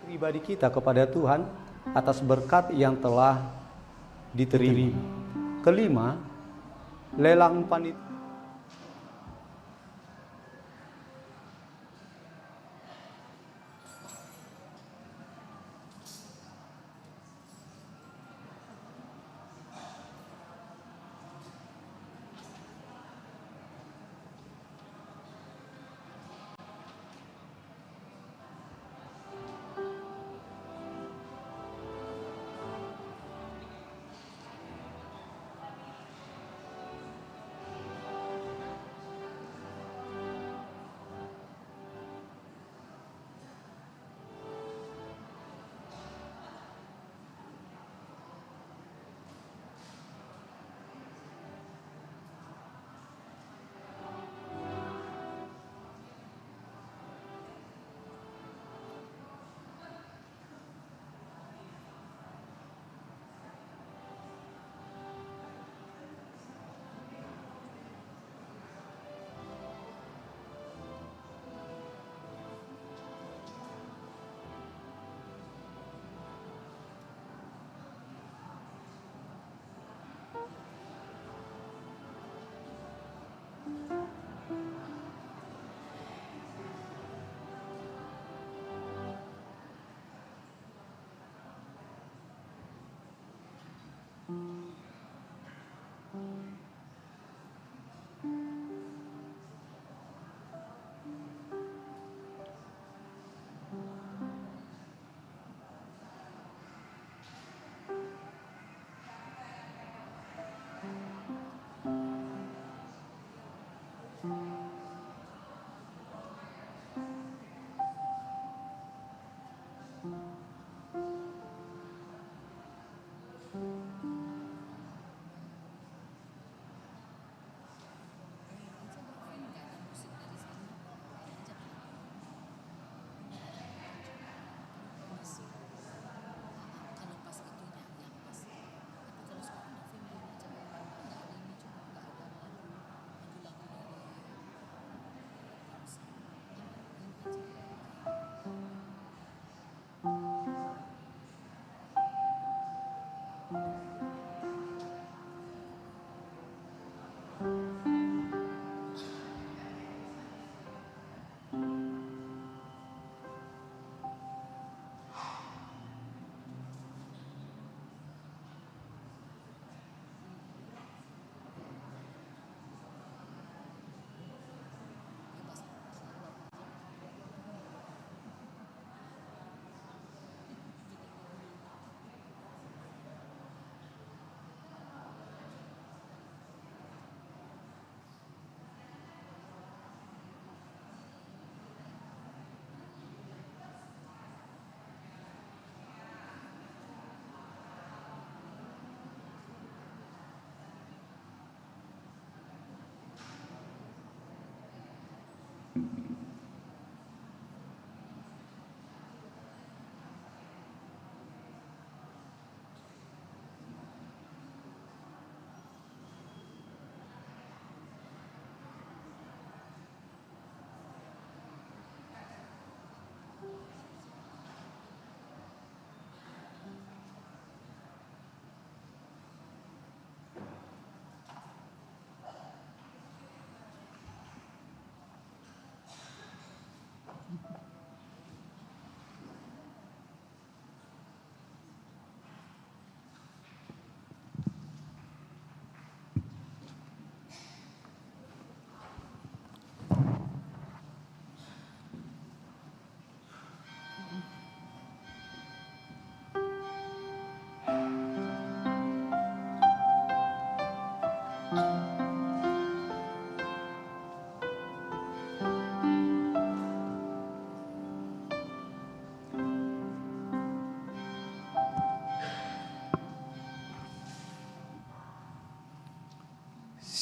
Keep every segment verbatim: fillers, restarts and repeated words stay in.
Pribadi kita kepada Tuhan atas berkat yang telah diterima. Kelima, lelang panit-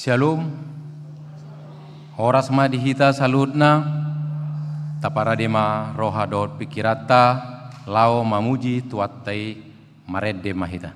Syalom. Horas ma di hita saluhutna. Taparade ma roha dohot pikiranta laho mamuji Tuhanta i. Marende ma hita.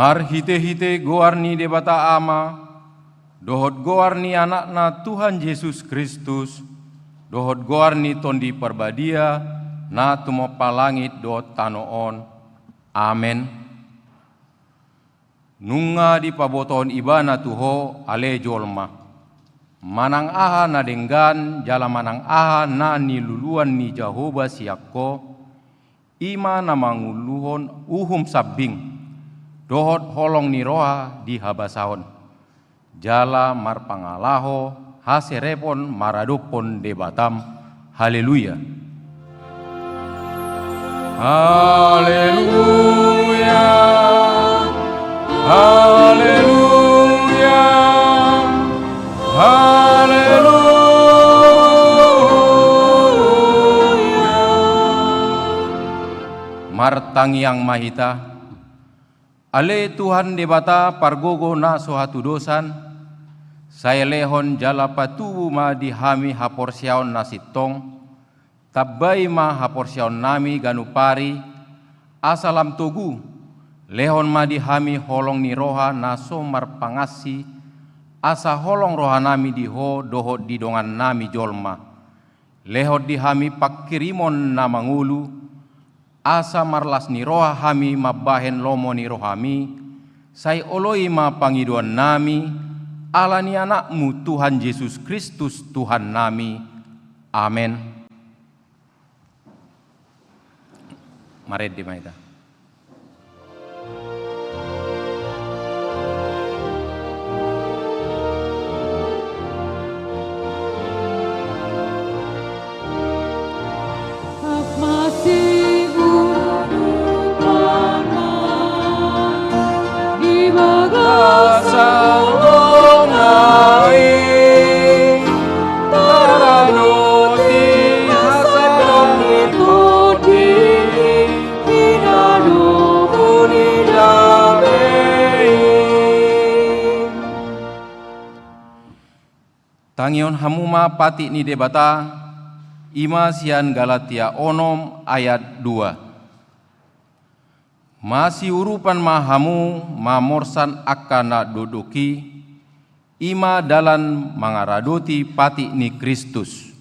Marhite-hite goar ni Debata Ama, dohot goar ni Anakna Tuhan Jesus Kristus, dohot goar ni Tondi Parbadia, na tumompa langit dohot tano on. Amen. Nunga dipabotohon Ibana tu ho, ale jolma, manang aha na denggan jala manang aha na niluluan ni Jahowa sian ho, i ma na manguluhon uhum sambing dohot holong ni roha di habasaon, jala marpangalaho haserepon maradophon Debatam. Haleluya. Haleluya. Haleluya. Haleluya. Martangiang ma hita. Ale Tuhan Debata pargogo na so hatudosan, sai lehon jala patubu ma di hami haporseaon na sintong, tambai ma haporseaonnami ganup ari, asa lam togu, lehon ma di hami holong ni roha na so marpangansi, asa holong rohanami di ho dohot di dongannami jolma. Lehon di hami pangkirimon na mangolu, asa marlas ni roha hami mambahen lomo ni rohami, sai oloi ma pangidoannami, ala ni Anakmu Tuhan Jesus Kristus Tuhannami. Amen. Marende ma hita. Tangihon hamu ma patik ni Debata, i ma sian Galatia onom ayat dua. Masiurupan ma hamu mamorsan angka na dokdok i, i ma dalan mangaradoti patik ni Kristus.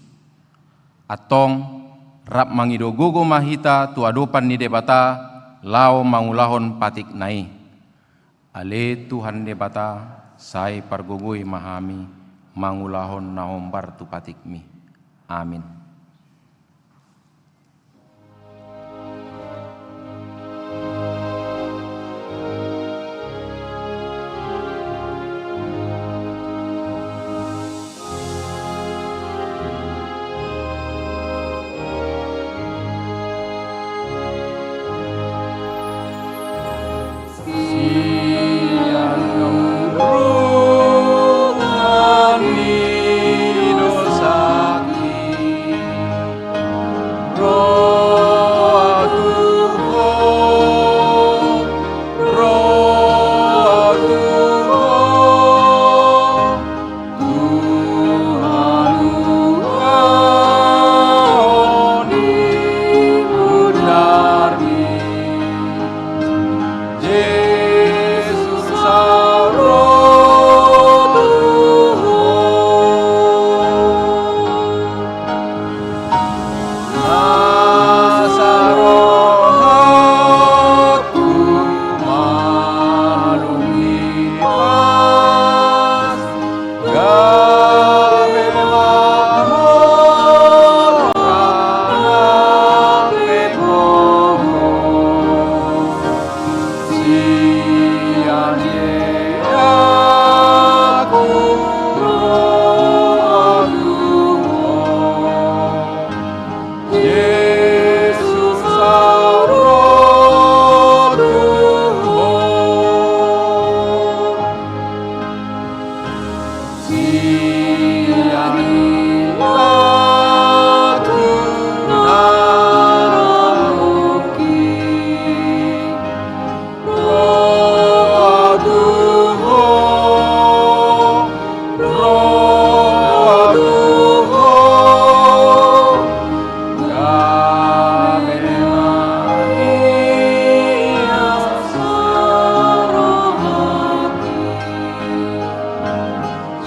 Antong, rap mangido gogo ma hita tu adopan ni Debata, laho mangulahon patikna i. Ale Tuhan Debata, sai pargogoi ma hami mangulahon na hombar tu patikmi. Amin.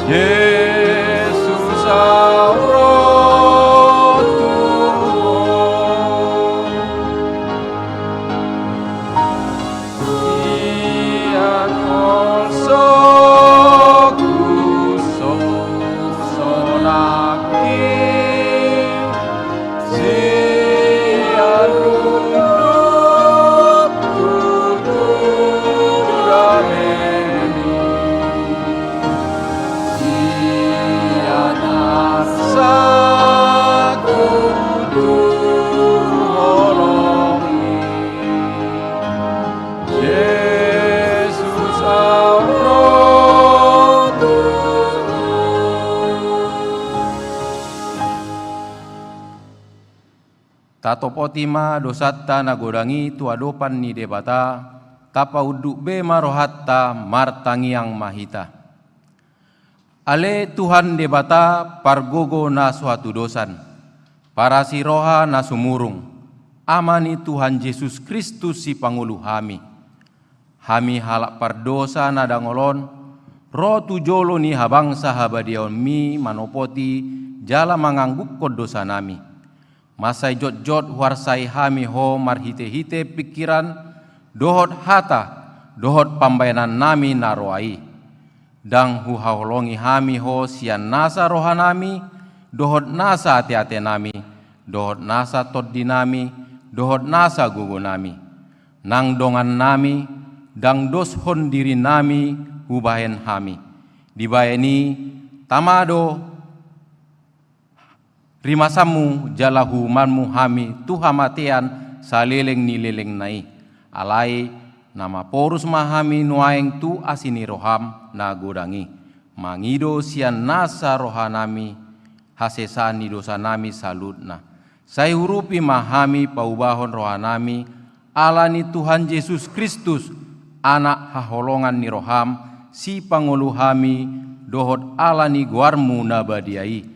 Jesus, au ro tu ho. Ia holsoku so, so nangkin. Sian undukku tu damemi, sian arsaku tu holongmi. Jesus, au ro tu ho. Tatopoti ma dosanta na godang i tu adopan ni Debata, tapaunduk be ma rohanta, martangiang ma hita. Ale Tuhan Debata, pargogo na so hatudosan, parasi roha na sumurung, Ama ni Tuhan Jesus Kristus, Sipangolu hami. Hami halak pardosa na dangol on, ro tu jolo ni habangsa habadiaonmi manopoti jala manganggukkon dosanami. Mansai jotjot huarsai hami ho marhitehite pingkiran, dohot hata, dohot pambahenannami na roa i. Ndang huhaholongi hami ho sian nasa rohanami, dohot nasa ateatenami, dohot nasa tondinami, dohot nasa gogonami. Nang dongannami, ndang doshon dirinami hubahen hami. Dibahen i, tama do rimasanmu jala huumanmu hami tu hamatean saleleng ni lelengna i. Alai na maporus ma hami nuaeng tu asi ni roham na godang i, mangido sian nasa rohanami hasesaan ni dosanami saluhutna. Sai urupi ma hami paubahon rohanami, ala ni Tuhan Jesus Kristus, Anak haholongan ni roham, Sipangolu hami, dohot ala ni goarmu na badia i.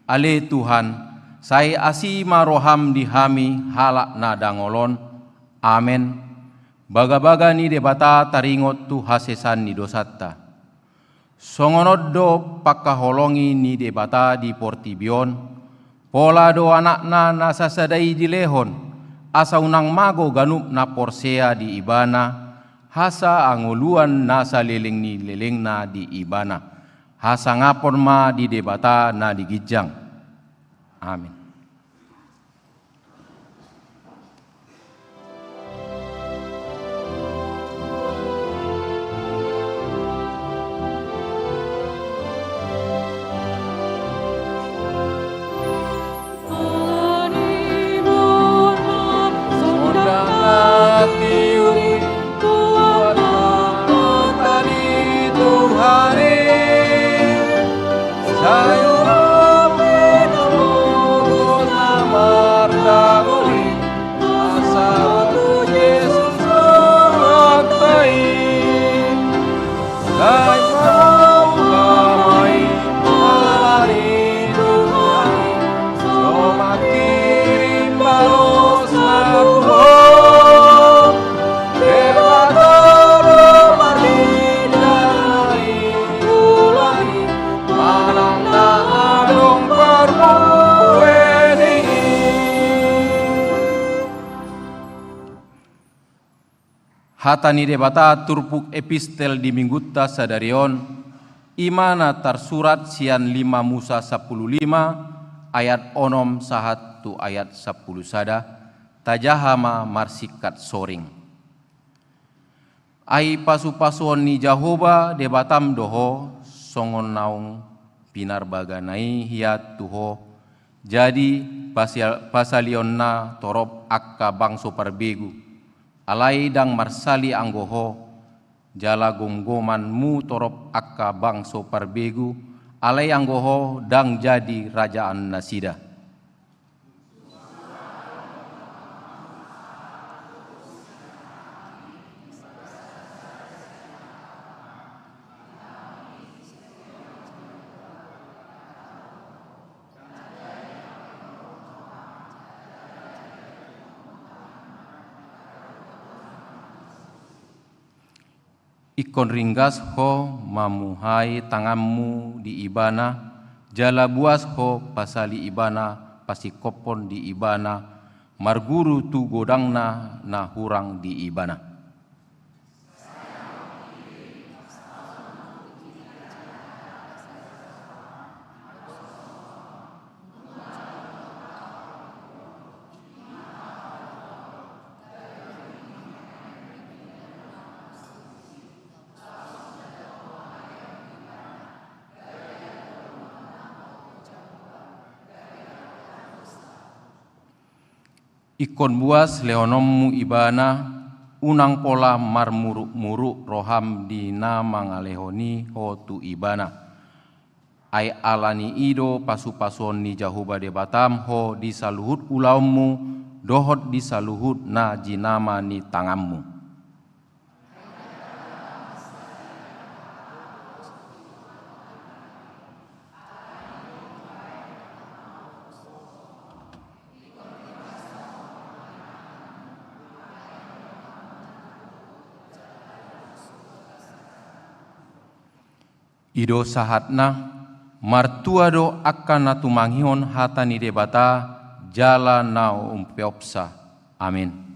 Ale Tuhan, sai asi ma roham di hami halak na dangol on. Amen. Bagabaga ni Debata taringot tu hasesaan ni dosanta. Songon on do pangkaholongi ni Debata di portibi on, pola do Anakna na sasada i dilehon, asa unang mago ganup na porsea di Ibana, hasangoluan na saleleng ni lelengna di Ibana. Hasangapon ma di Debata na di ginjang. Amin. Sai urupi na pogos na mardangol i, asa ro tu Jesus Tuhanta i. Sai mauham i ala ni Tuhan i, so mangkirim balosna tu ho. Debata do marhite na i, ulang i, manang na adong parbue ni i. Hata ni Debata turpuk epistel di Minggunta sadari on, i ma na tarsurat sian lima Musa sampulu lima ayat onom sahat tu ayat sampulu sada, tajaha ma marsingkat soring. Ai pasupasuon ni Jahowa Debatam do ho, songon naung pinarbagana i hian tu ho. Jadi pasia-, pasalionna torop angka bangso parbegu. Alai ndang marsali anggo ho, jala gomgomanmu torop angka bangso parbegu, alai anggo ho ndang jadi rajaannasida. Ingkon ringgas ho mamuhai tanganmu di Ibana, jala buas ho pasali Ibana, pasingkophon di Ibana, marguru tu godangna na hurang di Ibana. Ingkon buas lehononmu Ibana, unang pola marmuruk-muruk roham di na mangalehoni ho tu Ibana. Ai ala ni i do pasu-pasuon ni Jahowa Debatam ho di saluhut ulaonmu dohot di saluhut na jinama ni tanganmu. I do sahatna, martua do angka na tumangihon hata ni Debata jala na umpeopsa. Amin.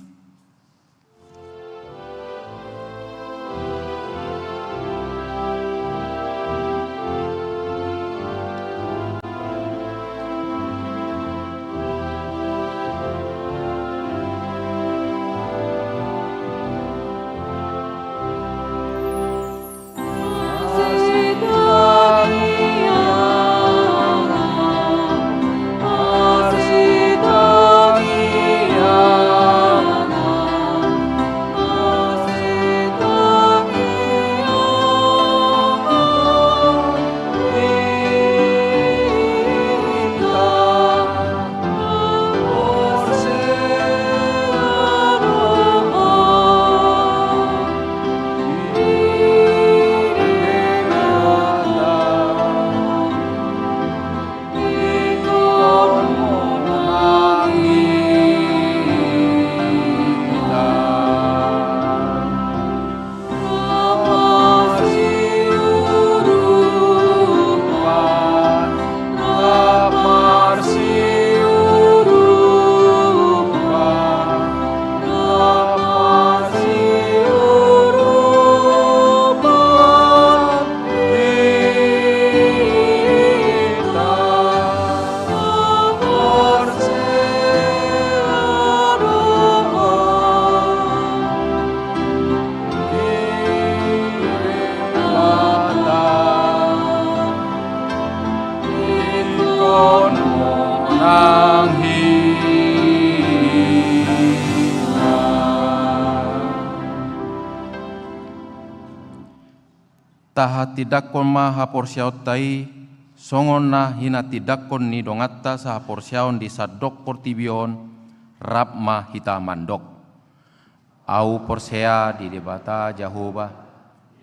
Tahatindangkon ma haporseaonta i, songon na hinatindangkon ni donganta sahaporseaon di sandok portibi on, rap ma hita mandok. Ahu porsea di Debata Jahowa,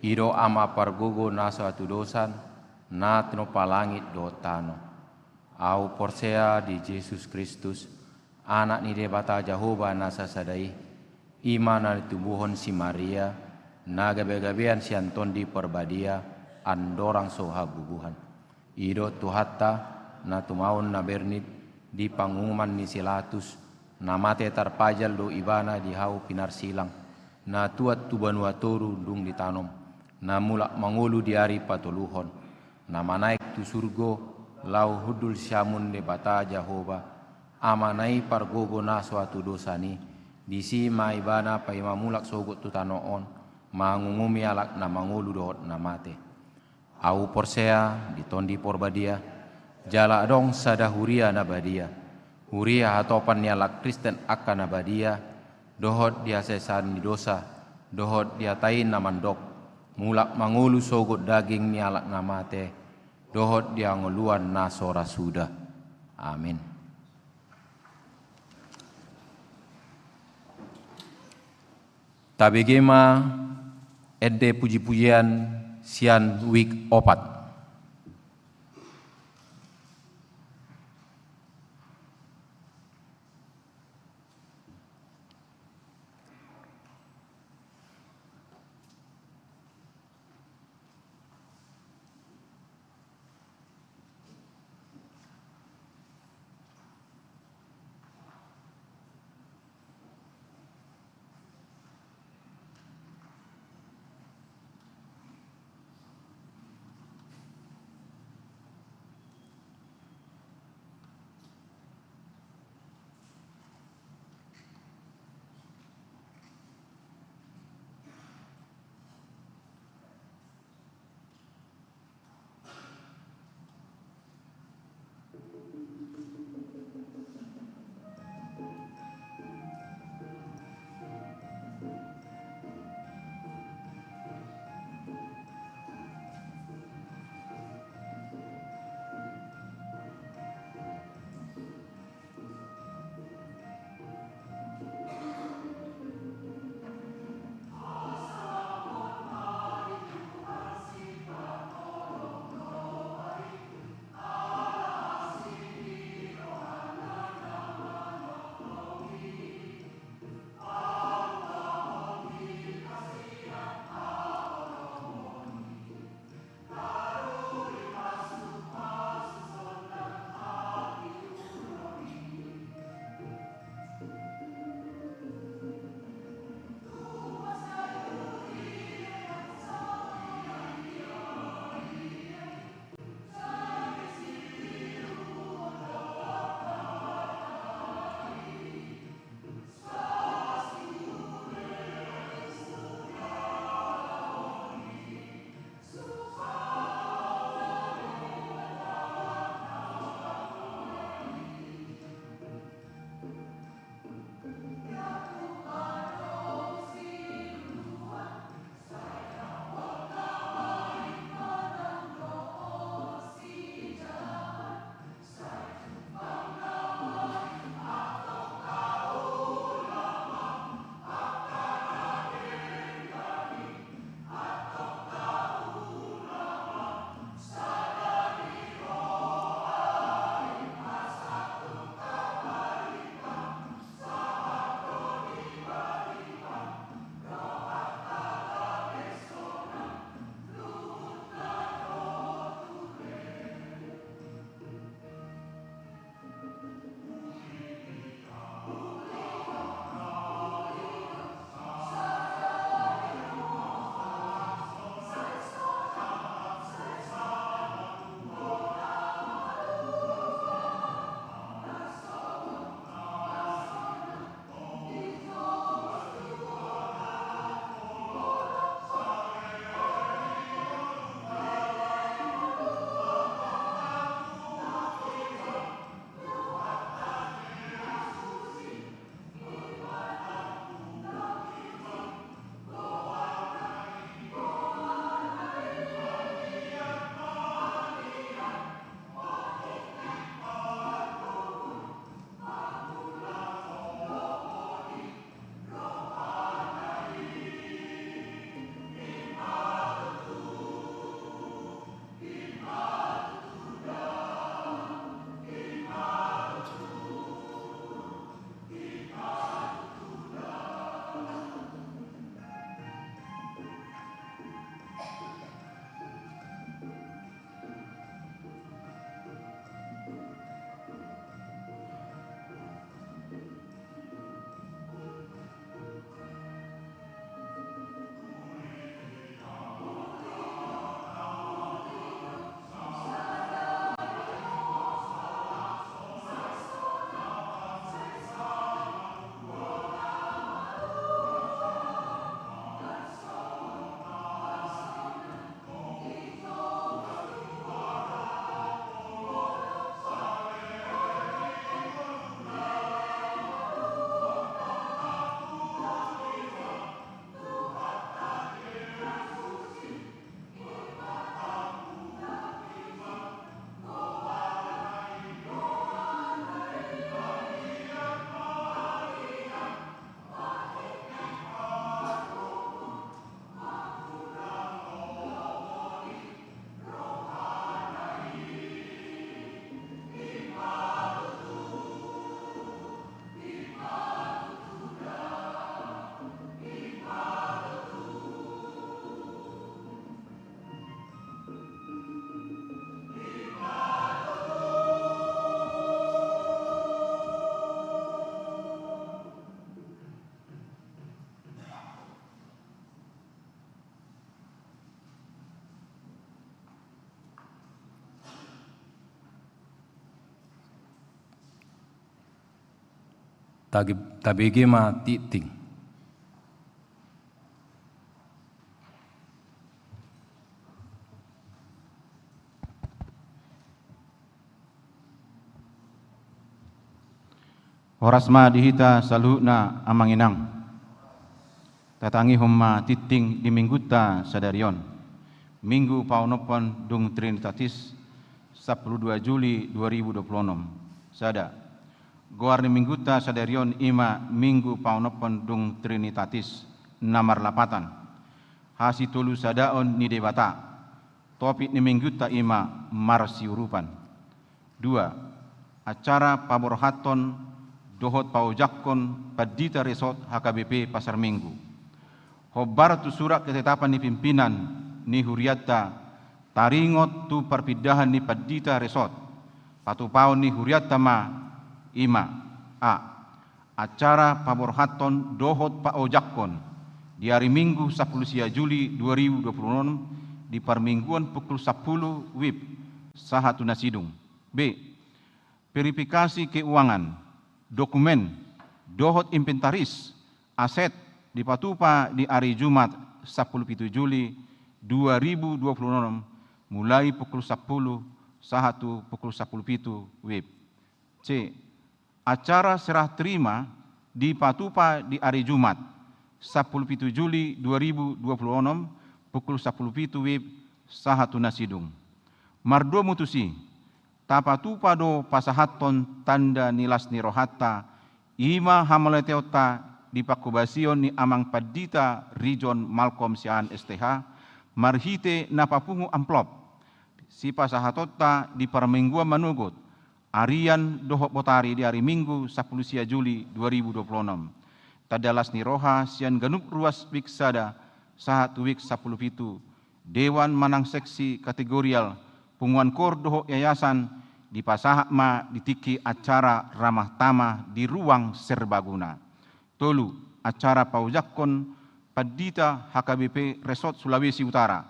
i do Ama pargogo na so hatudosan, na tinompa langit dohot tano. Ahu porsea di Jesus Kristus, Anak ni Debata Jahowa na sasada i, i ma na tinumbuhon si Maria, na gabe-gabean sian Tondi Parbadia, andorang so habubuhan. I do Tuhanta, na tumaon na bernit di pangunguman ni si Latus, na mate tarpajal do Ibana di hau pinarsilang, na tuat tu banua toru dung ditanom, na mulak mangolu di ari patoluhon, na manaek tu surgo, laho hundul siamun Debata Jahowa, Amana i pargogo na so hatudosan i, disi ma Ibana paima mulak sogot tu tano on, mangungumi halak na mangolu dohot na mate. Ahu porsea di Tondi Porbadia, jala adong sada huria na badia, huria hatopan ni halak Kristen angka na badia, dohot di hasesaan ni dosa, dohot di hata i na mandok, mulak mangolu sogot daging ni halak na mate, dohot di hangoluan na so ra suda. Amin. Tabege ma ende puji-pujian sian wijk opat. Tage-, tabege ma tingting. Horas ma di hita saluhutna amang inang. Tatangihon ma tingting di minggunta sadari on. Minggu paonomhon dung Trinitatis, sampulu dua Juli dua ribu dua puluh onom. Sada. Goar ni minggunta sadari on i ma Minggu paonomhon dung Trinitatis, na marlapatan hasitolusadaon ni Debata. Topik ni minggunta i ma marsiurupan. Dua, acara paborhathon dohot paojakhon pandita resort H K B P Pasar Minggu. Hombar tu surat ketetapan ni pimpinan ni hurianta taringot tu parpindahan ni pandita resort, patupaon ni hurianta ma i ma: A. Acara paborhathon dohot paojakhon di ari Minggu sampulu sia Juli dua ribu dua puluh onom di parmingguon pukul sampulu WIB sahat tu na sidung. B. Verifikasi keuangan, dokumen, dohot inventaris aset dipatupa di ari Jumat sampulu pitu Juli dua ribu dua puluh onom, mulai pukul sampulu sahat tu pukul sampulu pitu WIB. C. Acara serah terima dipatupa di ari Jumat, sampulu pitu Juli dua ribu dua puluh onom, pukul sampulu pitu WIB sahat tu na sidung. Mardomu tusi, tapatupa do pasahathon tanda ni las ni rohanta, i ma hamauliateonta di panghobasion ni amang pandita Rijon Malkom Siahaan S T H, marhite na papungu amplop sipasahatonta di parmingguan manogot, arian dohot botari di ari Minggu sampulu sia Juli dua ribu dua puluh onom. Tanda las ni roha sian ganup ruas WIB sada sahat tu WIB sampulu pitu, dewan manang seksi kategorial, punguan koor dohot yayasan, dipasahat ma di tingki acara ramah tamah di ruang serbaguna. Tolu, acara paojakhon pandita H K B P Resort Sulawesi Utara.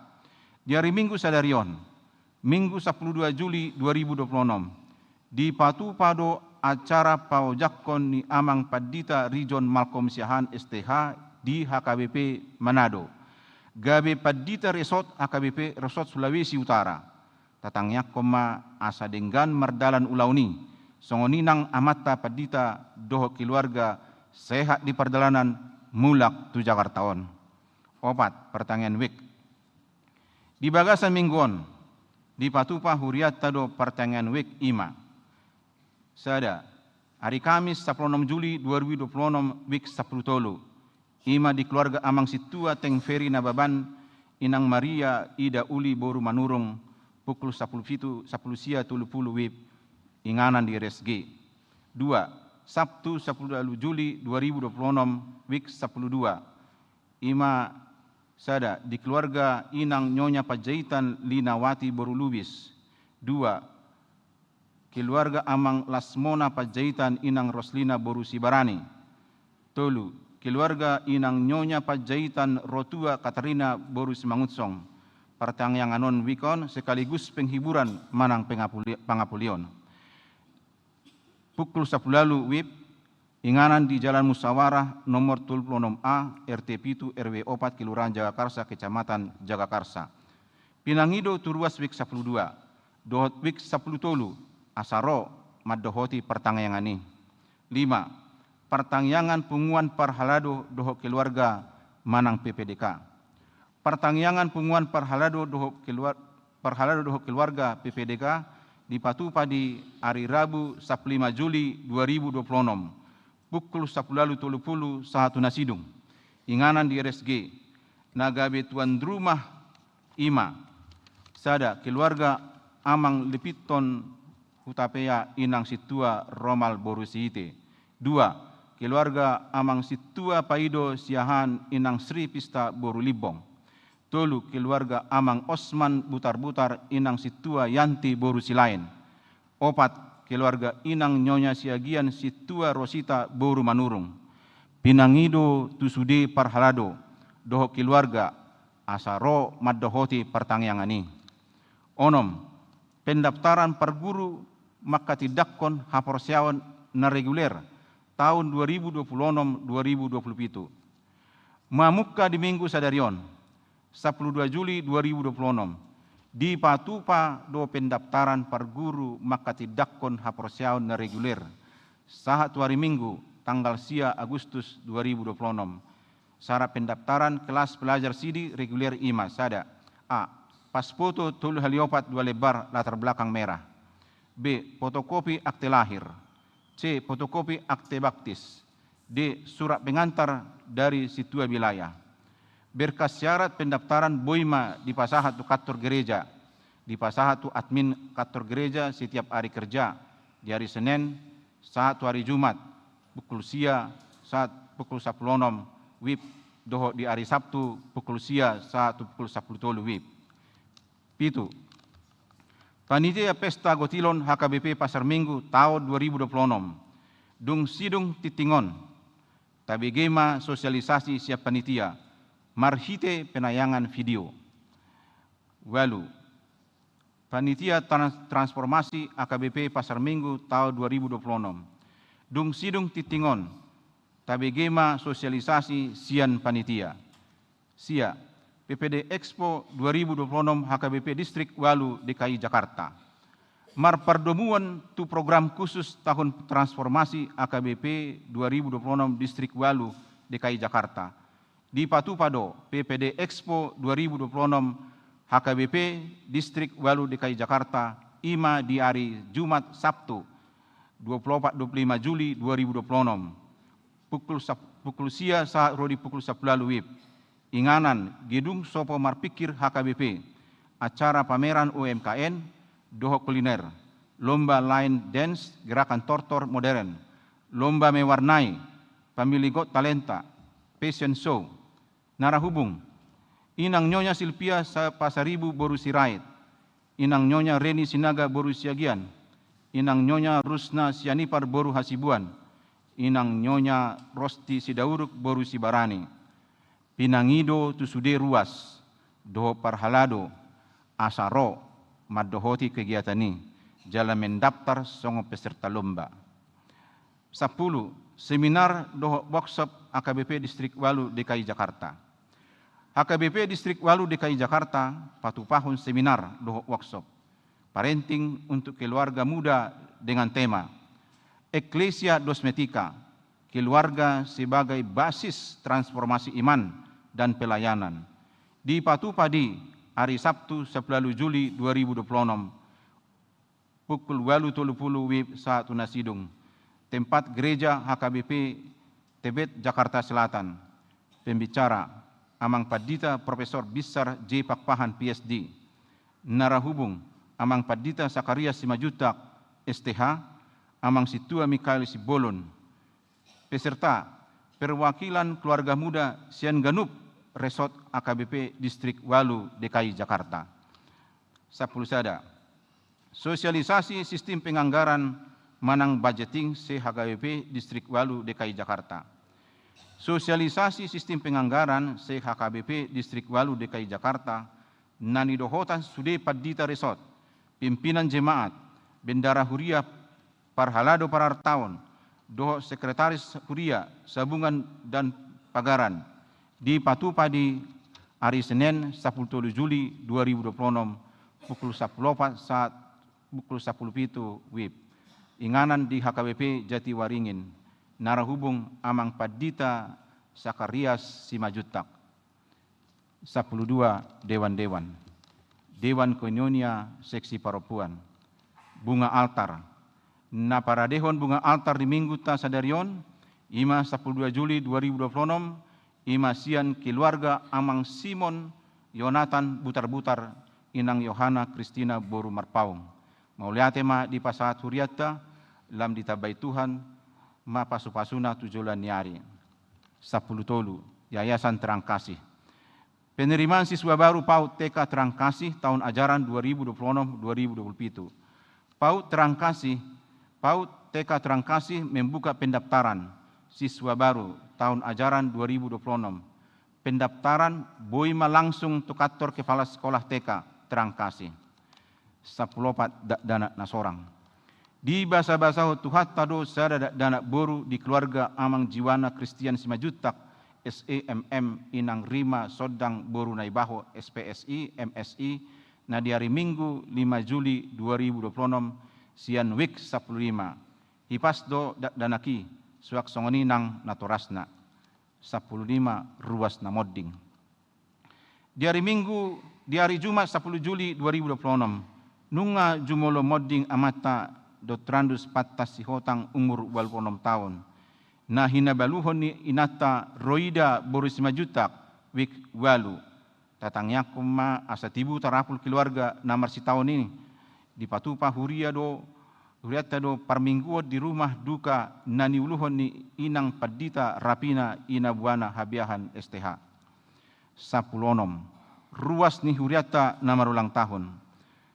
Di ari Minggu sadari on, Minggu sampulu dua Juli dua ribu dua puluh onom, dipatupa do acara paojakhon ni amang pandita Rijon Malkom Siahaan S T H di H K B P Manado, gabe pandita resort H K B P Resort Sulawesi Utara. Tatangiangkon ma asa denggan mardalan ulaon i, songon i nang amanta pandita dohot keluarga sehat di pardalanan mulak tu Jakarta on. Opat, partangiangan wijk. Di bagasan minggu on, dipatupa hurianta do partangiangan wijk, i ma: Sada, ari Kamis sampulu onom Juli dua ribu dua puluh onom, wijk sampulu tolu, i ma di keluarga amang sintua Teng Feri Nababan, inang Maria Ida Uli boru Manurung, pukul sampulu pitu, sampulu sia tolu pulu WIB, inganan di R S G. Dua, Sabtu sampulu ualu Juli dua ribu dua puluh onom, wijk sampulu dua, i ma: Sada, di keluarga inang Nyonya Panjaitan Linawati boru Lubis. Dua, keluarga amang Lasmona Panjaitan inang Roslina boru Sibarani. Tolu, keluarga inang Nyonya Panjaitan Rotua Katarina boru Simangunsong. Partangiangan on, wijk on, sekaligus penghiburan manang pengapuli-, pangapulion. Pukul sampulu ualu WIB, inganan di Jalan Musyawarah nomor tolu pulu onom A, R T pitu, R W opat, Kelurahan Jagakarsa, Kecamatan Jagakarsa. Pinangido tu ruas wijk sampulu dua dohot wijk sampulu tolu asa ro mandohoti partangiangan i. Lima, partangiangan punguan parhalado dohot keluarga manang P P D K. Partangiangan punguan parhalado dohot keluar-, parhalado dohot keluarga P P D K dipatupa di ari Rabu sampulu lima Juli dua ribu dua puluh onom, pukul sampulu ualu tolu pulu sahat tu na sidung, inganan di R S G. Na gabe tuan rumah, i ma: Sada, keluarga amang Lipinton Hutapea inang sintua Romal boru Siite. Dua, keluarga amang sintua Paido Siahaan inang Sri Pista boru Limbong. Tolu, keluarga amang Osman Butarbutar inang sintua Yanti boru Silaen. Opat, keluarga inang Nyonya Siagian sintua Rosita boru Manurung. Pinangido tu sude parhalado dohot keluarga asa ro mandohoti partangiangan i. Onom, pendaftaran parguru manghatindanghon haporseaon na reguler tahun dua ribu dua puluh enam dua ribu dua puluh pitu. Mamungka di minggu sadari on, sapuluh dua Juli dua ribu dua puluh enam, dipatupa do pendaftaran parguru manghatindanghon haporseaon na reguler sahat tu ari Minggu, tanggal sia Agustus dua ribu dua puluh enam. Syarat pendaftaran kelas pelajar sidi reguler i ma sada: A, pas foto tolu hali opat dua lembar latar belakang merah. B, fotokopi akte lahir. C, fotokopi akte baptis. D, surat pengantar dari sintua wilayah. Berkas syarat pendaftaran boi ma dipasahat tu kantor gereja, dipasahat tu admin kantor gereja setiap hari kerja, di hari Senin sahat tu hari Jumat, pukul sia sahat pukul sapuluh onom wib, dohot di hari Sabtu, pukul sia sahat tu pukul sapuluh tolu wib. Pitu. Panitia Pesta Gotilon H K B P Pasar Minggu taon dua ribu dua puluh onom. Dung sidung tingting on, tabege ma sosialisasi sian panitia marhite penayangan video. Ualu. Panitia Trans-, Transformasi H K B P Pasar Minggu taon dua ribu dua puluh onom. Dung sidung tingting on, tabege ma sosialisasi sian panitia. Sia, P P D Expo dua ribu dua puluh enam H K B P Distrik ualu D K I Jakarta. Marpardomuan tu program khusus tahun transformasi H K B P dua ribu dua puluh enam Distrik ualu D K I Jakarta. Dipatupa do P P D Expo dua ribu dua puluh enam H K B P Distrik ualu D K I Jakarta, i ma di ari Jumat Sabtu, dua puluh opat dua puluh lima Juli dua ribu dua puluh enam. Pukul sap-, pukul sia sahat ro di pukul sapuluh ualu wib. Inganan, gedung Sopo Marpikir H K B P. Acara pameran U M K M dohot kuliner. Lomba line dance gerakan tortor modern. Lomba mewarnai, Family Got Talenta, fashion show. Narahubung, Inang Nyonya Silvia Sa-, Pasaribu boru Sirait. Inang Nyonya Reni Sinaga boru Siagian, Inang Nyonya Rusna Sianipar boru Hasibuan, Inang Nyonya Rosti Sidauruk boru Sibarani. Pinangido tu sude ruas dohot parhalado asa ro mandohoti kegiatan i jala mendaftar songon peserta lomba. Sampulu, seminar dohot workshop H K B P Distrik ualu D K I Jakarta. H K B P Distrik ualu D K I Jakarta patupahon seminar dohot workshop. Parenting untuk Keluarga Muda dengan tema Ecclesia Domestica, Keluarga sebagai Basis Transformasi Iman dan Pelayanan. Dipatupa di ari Sabtu, sapuluh ualu Juli dua ribu dua puluh enam, pukul ualu tolu pulu wib sahat tu na sidung. Tempat Gereja H K B P Tebet, Jakarta Selatan. Pembicara, Amang Pandita Profesor Binsar J Pakpahan, P S D. Narahubung, Amang Pandita Sakarias Simanjuntak, S T H, Amang Sintua Mikael Simbolon. Peserta, perwakilan keluarga muda sian ganup resort H K B P Distrik ualu D K I Jakarta. Sampulu sada. Sosialisasi sistim penganggaran manang budgeting se-H K B P Distrik ualu D K I Jakarta. Sosialisasi sistim penganggaran se-H K B P Distrik ualu D K I Jakarta na nidohotan sude pandita resort, pimpinan jemaat, bendahara huria, parhalado parartaon, dohot sekretaris huria, sabungan dan pagaran, dipatupa di ari Senen, sapuluh tolu Juli dua ribu dua puluh enam, pukul sapuluh opat sahat pukul sapuluh pitu wib. Inganan di H K B P Jatiwaringin. Narahubung, Amang Pandita Sakarias Simanjuntak. Sampulu dua, dewan-dewan. Dewan koinonia seksi parompuan. Bunga altar. Na paradehon bunga altar di minggunta sadari on, i ma sapuluh dua Juli dua ribu dua puluh enam, i ma sian keluarga Amang Simon Yonatan Butarbutar, Inang Yohana Kristina boru Marpaung. Mauliate ma dipasahat hurianta, lam ditambai Tuhan ma pasupasuna tu joloan ni ari. Sampulu tolu, Yayasan Terang Kasih. Penerimaan siswa baru PAUD T K Terang Kasih tahun ajaran dua ribu dua puluh enam dua ribu dua puluh pitu. PAUD Terang Kasih, PAUD T K Terang Kasih membuka pendaftaran siswa baru tahun ajaran dua ribu dua puluh enam. Pendaftaran boi ma langsung tu kantor kepala sekolah T K Terang Kasih. Sampulu opat, dakdanak na sorang. Dibasabasahon Tuhanta do sada dakdanak boru di keluarga Amang Jiwana Kristian Simanjuntak, S E M M, Inang Rima Sondang boru Naibaho, S P S I, M S I, na di ari Minggu lima Juli dua ribu dua puluh enam, sian wijk sampulu lima. Hipas do dakdanak i, suang songon i nang natorasna. Sampulu lima ruas na monding. Di ari Minggu, di ari Jumat sampulu Juli dua ribu dua puluh enam, nunga jumolo monding amanta Dotrandus Pantas Sihotang, umur ualu puluh enam taon, na hinabaluhon ni inanta Roida boru Simanjuntak, wijk ualu. Tatangiangkon ma asa tibu tarapul keluarga na marsitaon i, dipatupa huria do, hurianta do parmingguon di rumah duka na niuluhon ni inang pandita Rapina, ina buana Habiahan, S T H. Sampulu onom ruas ni hurianta na marulang tahun.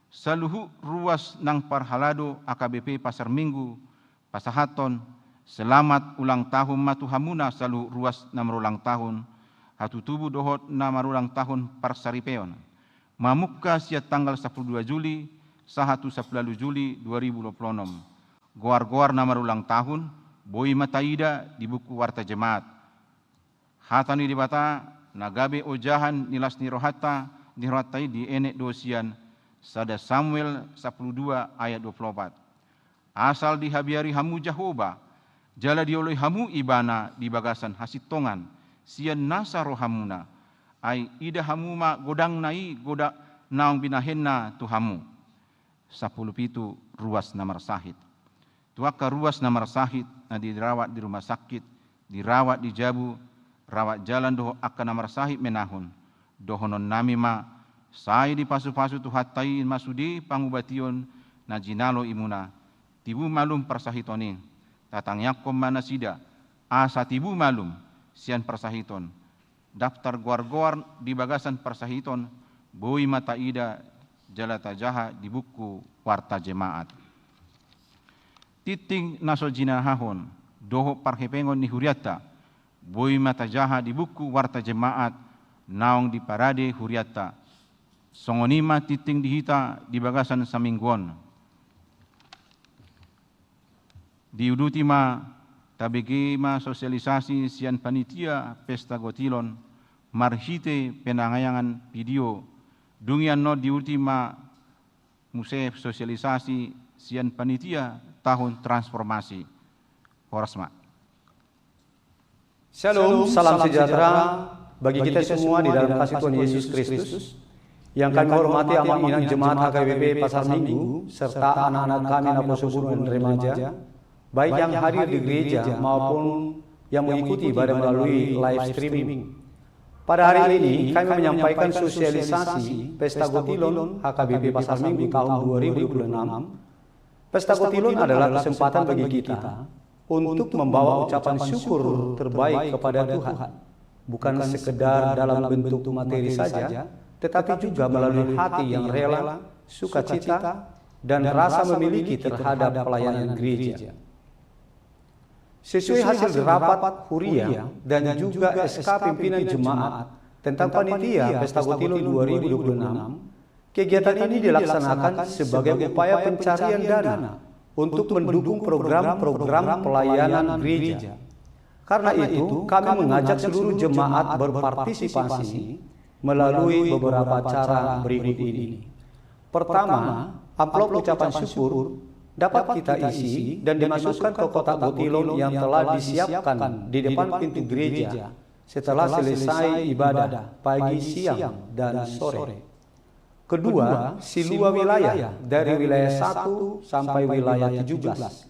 Saluhut ruas nang parhalado A K B P Pasar Minggu, pasahathon selamat ulang tahun ma tu hamuna saluhut ruas na marulang tahun, hatutubu dohot na marulang tahun parsaripeon. Mamungka sian tanggal sampulu dua Juli sahat tu sampulu ualu Juli dua ribu dua puluh enam. Goar-goar na marulang tahun boi ma taida di buku warta jemaat. Hata ni Debata na gabe ojahan ni las ni rohanta, ni rohanta i dienet do sian sada Samuel sampulu dua ayat dua puluh opat. Asal dihabiari hamu Jahowa, jala dioloi hamu Ibana di bagasan hasintongan sian nasa rohamuna. Ai ida hamu ma godangna i, godang naung binahenna tu hamu. Sampulu pitu ruas na marsahit. Tu angka ruas na marsahit na dirawat di rumah sakit, dirawat di jabu, rawat jalan dohot angka na marsahit menahun, dohononnami ma, sai dipasupasu Tuhanta i ma sude pangubation na jinalo imuna. Tibu malum parsahiton i. Tatangiangkon ma nasida asa tibu malum sian parsahiton. Daftar goar-goar di bagasan parsahiton boi ma taida jala tajaha di buku warta jemaat. Tingting na so jinahahon dohot parhepengon ni hurianta boi ma tajaha di buku warta jemaat naung diparade hurianta. Songon i ma tingting di hita di bagasan saminggu on. Diuduti ma, tabege ma sosialisasi sian panitia Pesta Gotilon marhite penangiangan video. Dung i annon diuduti ma muse sosialisasi sian panitia tahun transformasi. Horas ma. Shalom, salam sejahtera bagi kita semua di dalam kasih Tuhan Yesus Kristus. Yang kami hormati Amang Inang Jemaat H K B P Pasar Minggu, serta anak-anak kami Naposobungan dan remaja, baik yang hadir di gereja maupun yang mengikuti ibadah melalui live streaming. Pada hari ini, kami menyampaikan sosialisasi Pesta Gotilon H K B P Pasar Minggu tahun dua ribu dua puluh enam. Pesta Gotilon adalah kesempatan bagi kita untuk membawa ucapan syukur terbaik kepada Tuhan, bukan sekedar dalam bentuk materi saja, tetapi juga melalui hati yang rela, sukacita, dan rasa memiliki terhadap pelayanan gereja. Sesuai hasil rapat huria dan juga S K pimpinan jemaat tentang panitia Pesta Gotilon dua ribu dua puluh enam, kegiatan ini dilaksanakan sebagai upaya pencarian dana untuk mendukung program-program pelayanan gereja. Karena itu, kami mengajak seluruh jemaat berpartisipasi melalui beberapa cara berikut ini. Pertama, amplop ucapan syukur dapat kita isi dan dimasukkan ke kotak gotilon yang telah disiapkan di depan pintu gereja setelah selesai ibadah pagi, siang, dan sore. Kedua, silua wilayah dari wilayah satu sampai wilayah tujuh belas,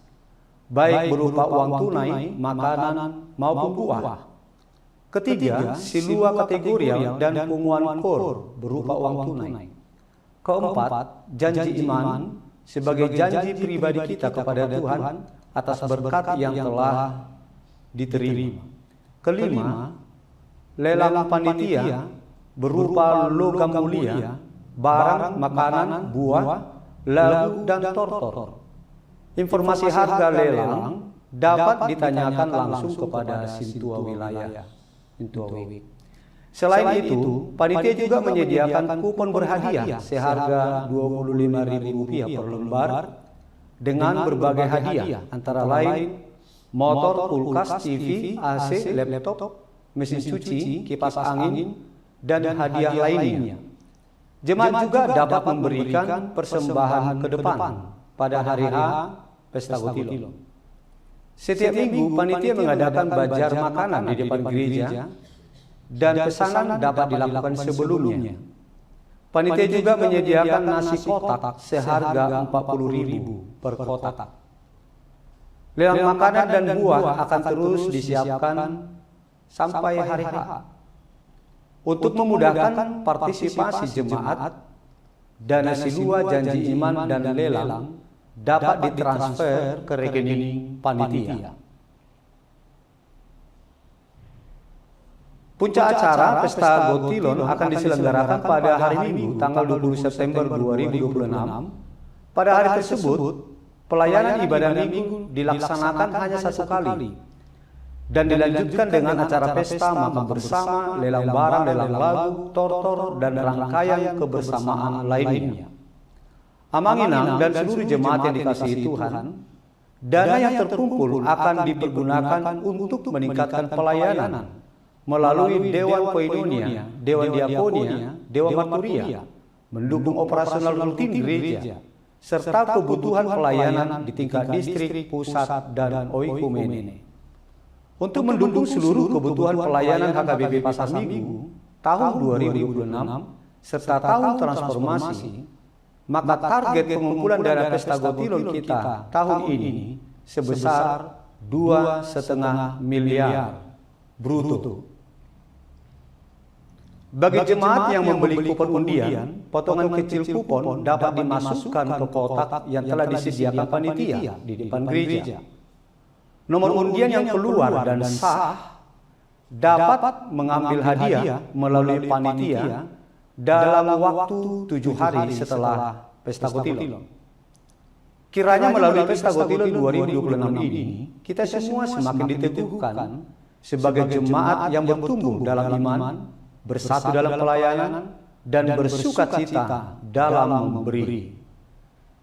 baik berupa uang tunai, makanan, maupun buah. Ketiga, silua kategorial dan punguan kor berupa uang tunai. Keempat, janji iman sebagai janji pribadi kita kepada Tuhan atas berkat yang telah diterima. Kelima, lelang panitia berupa logam mulia, barang, makanan, buah, lagu, dan tortor. Informasi harga lelang dapat ditanyakan langsung kepada sintua wilayah, sintua wijk. Selain itu, panitia juga menyediakan kupon berhadiah seharga dua puluh lima ribu rupiah per lembar, dengan berbagai hadiah, antara lain motor, kulkas, T V, A C, laptop, mesin cuci, kipas angin, dan hadiah lainnya. Jemaat juga dapat memberikan persembahan ke depan pada hari H Pesta Gotilon. Setiap minggu, panitia mengadakan bazar makanan di depan gereja, dan pesanan dapat dilakukan sebelumnya. Panitia juga menyediakan nasi kotak seharga empat puluh ribu per kotak. Lelang makanan dan buah akan terus disiapkan sampai hari H. Untuk memudahkan partisipasi jemaat, dana silua, janji iman, dan lelang dapat ditransfer ke rekening panitia. Puncak acara Pesta Gotilon akan diselenggarakan pada hari Minggu, tanggal dua puluh September dua ribu dua puluh enam. Pada hari tersebut, pelayanan ibadah Minggu dilaksanakan hanya satu kali dan dilanjutkan dengan acara pesta makan bersama, lelang barang, lelang lagu, tortor, dan rangkaian kebersamaan lainnya. Amang inang dan seluruh jemaat yang dikasihi Tuhan, dana yang terkumpul akan dipergunakan untuk meningkatkan pelayanan melalui Dewan Koinonia, Dewan Diakonia, Dewan Marturia, mendukung operasional rutin gereja, serta kebutuhan pelayanan di tingkat distrik, pusat, dan oikumene. Untuk mendukung seluruh kebutuhan pelayanan H K B P Pasar Minggu tahun dua ribu dua puluh enam serta tahun transformasi, maka target pengumpulan dana Pesta Gotilon kita tahun ini sebesar dua setengah miliar bruto. Bagi jemaat yang membeli kupon undian, potongan kecil kupon dapat dimasukkan ke kotak yang telah disediakan panitia di depan gereja. Nomor undian yang keluar dan sah dapat mengambil hadiah melalui panitia dalam waktu tujuh hari setelah Pesta Gotilon. Kiranya melalui Pesta Gotilon dua ribu dua puluh enam ini, kita semua semakin diteguhkan sebagai jemaat yang bertumbuh dalam iman, bersatu dalam pelayanan, dan bersukacita dalam memberi.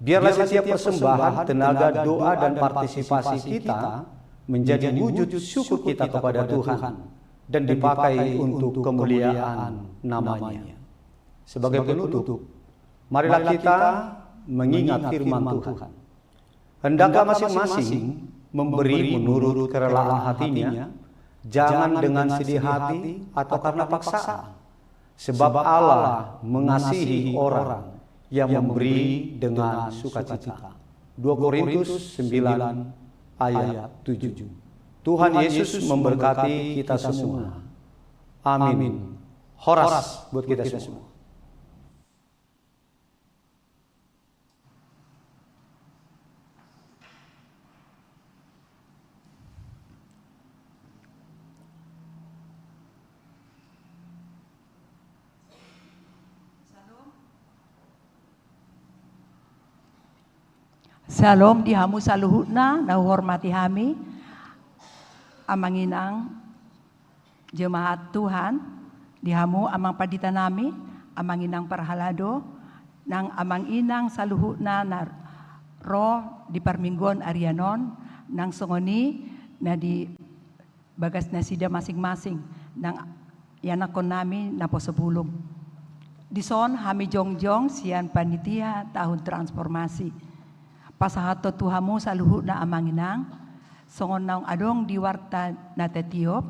Biarlah setiap persembahan, tenaga, doa, dan partisipasi kita menjadi wujud syukur kita kepada Tuhan dan dipakai untuk kemuliaan nama-Nya. Sebagai penutup, marilah kita mengingat firman Tuhan. Hendaklah masing-masing memberi menurut kerelaan hatinya, jangan dengan sedih hati atau karena paksaan. Sebab Allah mengasihi orang yang memberi dengan sukacita. Dua Korintus sembilan ayat tujuh. Tuhan Yesus memberkati kita semua. Amin. Horas buat kita semua. Syalom di hamu saluhutna na huhormati hami, amang inang, jemaat Tuhan, di hamu amang pandita nami, amang inang parhalado, nang amang inang saluhutna na ro di parmingguon arian on, nang songon i na di bagas nasida masing-masing, nang ianakkon nami naposo bulung. Dison hami jongjong sian panitia tahun transformasi. Pasahathon tu hamu saluhutna amang inang, songon naung adong di warta na tatiop,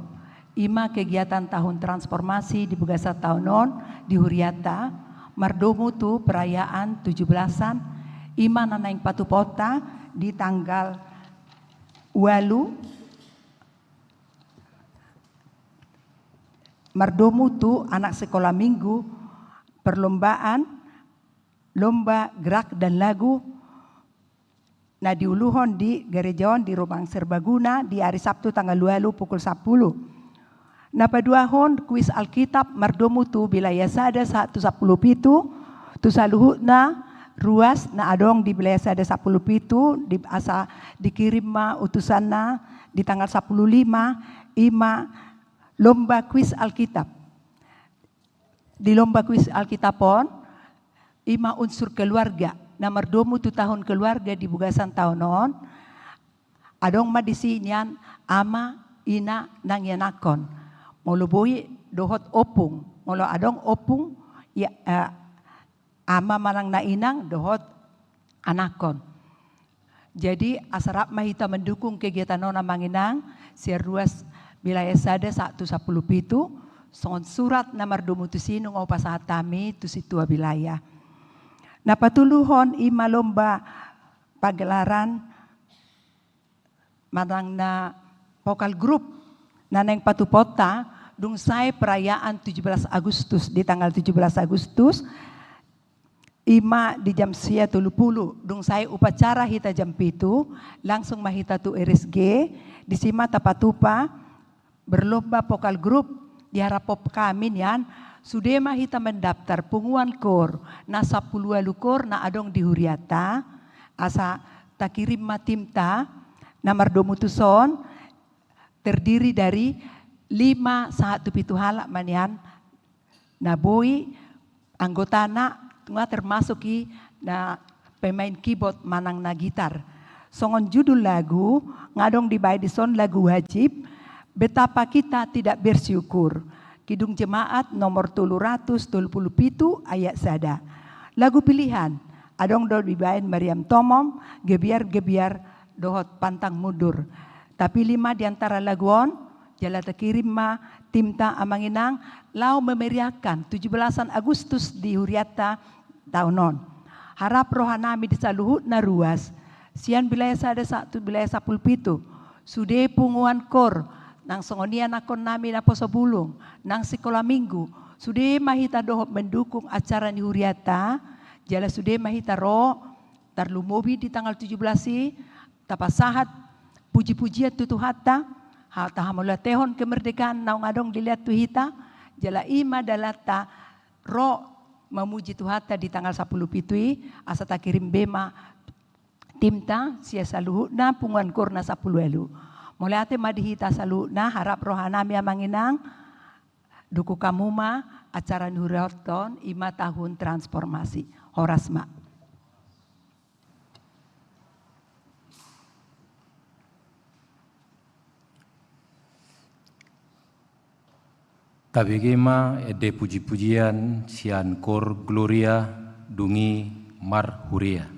i ma kegiatan tahun transformasi di bagasan taon on di hurianta, mardomu tu perayaan tujuh belasan, i ma na naeng patupaonta di tanggal ualu, mardomu tu anak sekolah minggu, perlombaan lomba gerak dan lagu na diuluhon di gareja on di Rumah Serbaguna di ari Sabtu tanggal ualu pukul sapulu. Na paduahon kuis Alkitab mardomu tu wilayah sada sahat tu sapulu pitu, tu saluhutna ruas na adong di wilayah sada sahat sapulu pitu, di asa dikirim ma utusanna di tanggal sapulu lima, i ma lomba kuis Alkitab. Di lomba kuis Alkitab on, i ma unsur keluarga. Na mardomu tu tahun keluarga di bagasan taon on, adong ma disi nian ama, ina, nang ianakhon. Molo boi dohot ompung, molo adong ompung, ia, eh, ama manang na inang dohot anakhon. Jadi, asa rap ma hita mendukung kegiatan on amang inang, sian ruas wilayah sada sahat tu sampulu pitu, songon surat na mardomu tusi nunga hupasahat hami tu sintua wilayah. Na patoluhon i ma lomba pagelaran manang na vokal grup na naeng patupaonta, dung sae perayaan tujuh belas Agustus, di tanggal tujuh belas Agustus, i ma di jam sia tolu pulu, dung sae upacara hita jam pitu, langsung ma hita tu R S G, disi ma tapatupa berlomba vokal grup. Diharaphon hami nian, sude ma hita mendaftar punguan kor na sampulu ualu kor na adong di hurianta, asa takirim ma timta na mardomu tuson, terdiri dari lima sahat tu pitu halak ma nian na boi anggotana, nunga termasuk i na pemain keyboard manang na gitar. Songon judul lagu, nga adong dibaen dison lagu wajib, Betapa Kita Tidak Bersyukur. Kidung Jemaat nomor tolu ratus tolu pulu pitu ayat sada. Lagu pilihan, adong do dibaen Meriam Tomom, Gebiar-gebiar dohot Pantang Mundur. Tapilih ma di antara lagu on, jala takirim ma timta amang inang, laho memeriahkan tujuh belasan Agustus di hurianta taon on. Harap rohanami di saluhutna ruas, sian wilayah sada sahat tu wilayah sampulu pitu, sude punguan kor, nang songon i anakhonnami naposo bulung, nang sikola minggu, sude ma hita dohot mendukung acara ni hurianta, jala sude ma hita ro, tarlumobi di tanggal tujuh belas i, tapasahat puji-pujian tu Tuhanta, ha-, tahamauliatehon kemerdekaan naung adong dilean tu hita, jala i ma dalanta ro mamuji Tuhanta di tanggal sampulu pitu i, asa takirim be ma timta sian saluhutna punguan kor na sampulu ualu. Mauliate ma di hita saluhutna, harap rohanami amang inang, dukung hamu ma acara ni hurianta on, i ma tahun transformasi. Horas ma. Tabege ma ende puji-pujian sian kor Gloria, Dungi Marhuria.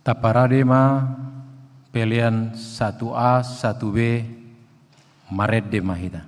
Taparade ma pelean satu A, satu B, marende ma hita.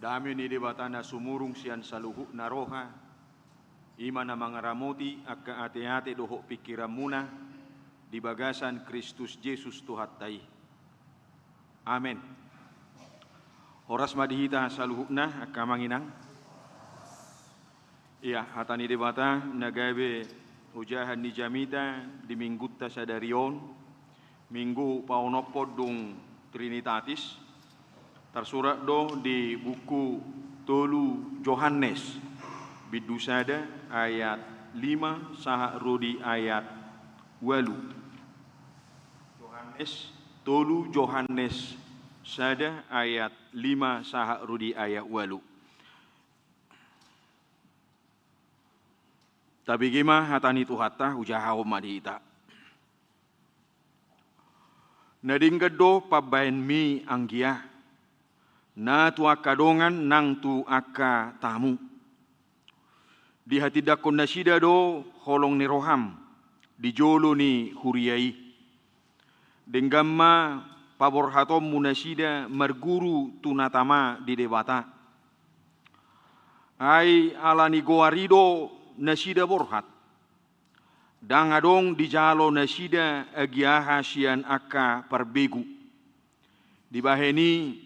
Dame ni Debata na sumurung sian saluhutna roha, i ma na mangaramoti angka ateate dohot pingkiranmuna di bagasan Kristus Jesus Tuhanta i. Amen. Horas ma di hita saluhutna, angka amang inang. Ia, hata ni Debata na gabe ojahan ni jamita di Minggunta sadari on, Minggu paonomhon dung Trinitatis, tarsurat do di buku tolu Johannes, bindu sada ayat lima sahat ro di ayat ualu. Johannes, tolu Johannes sada ayat lima sahat ro di ayat ualu. Tabege ma hata ni Tuhanta, hujahahon ma di hita. Na denggan do pambahenmi anggia, na tu angka dongan nang tu angka tamu. Dihatindangkon nasida do holong ni roham di jolo ni huria i. Denggan ma paborhatonmu nasida marguru tu na tama di Debata. Ai ala ni goar i do nasida borhat. Ndang adong dijalo nasida agia aha sian angka parbegu. Dibahen i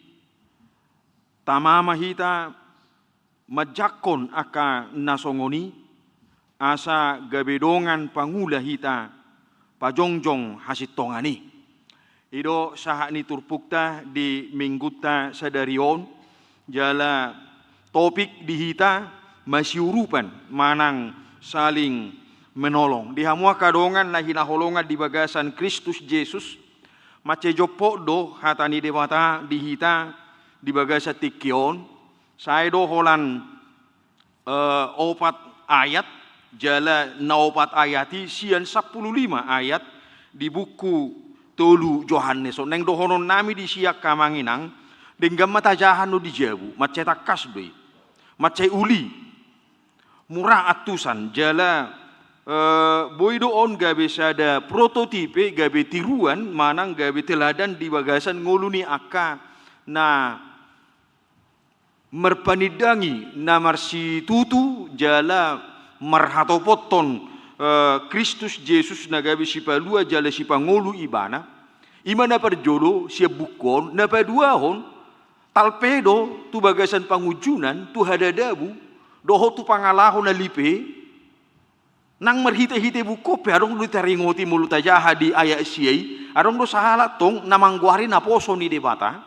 tama ma hita manjangkon angka na songon i, asa gabe dongan pangula hita pajongjong hasintongan i. I do sahat ni turpukta di minggunta sadari on, jala topik di hita masiurupan manang saling menolong. Di hamu angka dongan na hinaholongan di bagasan Kristus Jesus, mansai jompok do hata ni Debata di hita di bagasan tingki on, sai do holan eh, opat ayat, jala na opat ayat i sian sampulu lima ayat di buku tolu Johannes on. Naeng dohonon nami di si angka amang inang, denggan ma tajaha on di jabu, mansai tangkas do i, mansai uli, mura antusan, jala eh, boi do on gabe sada prototipe, gabe tiruan, manang gabe teladan di bagasan ngolu ni angka na marpanindangi na marsitutu jala marhatopothon eh, Kristus Jesus na gabe sipalua jala sipangolu ibana. I ma na parjolo sian buku on, na paduahon, talpe do tu bagasan pangunjunan, tu hadadabu, dohot tu pangalaho na lipe, nang marhitehite buku on pe adong do taringoti molo tajaha di ayat sia i, adong do sahalak tong na manggoari naposo ni Debata,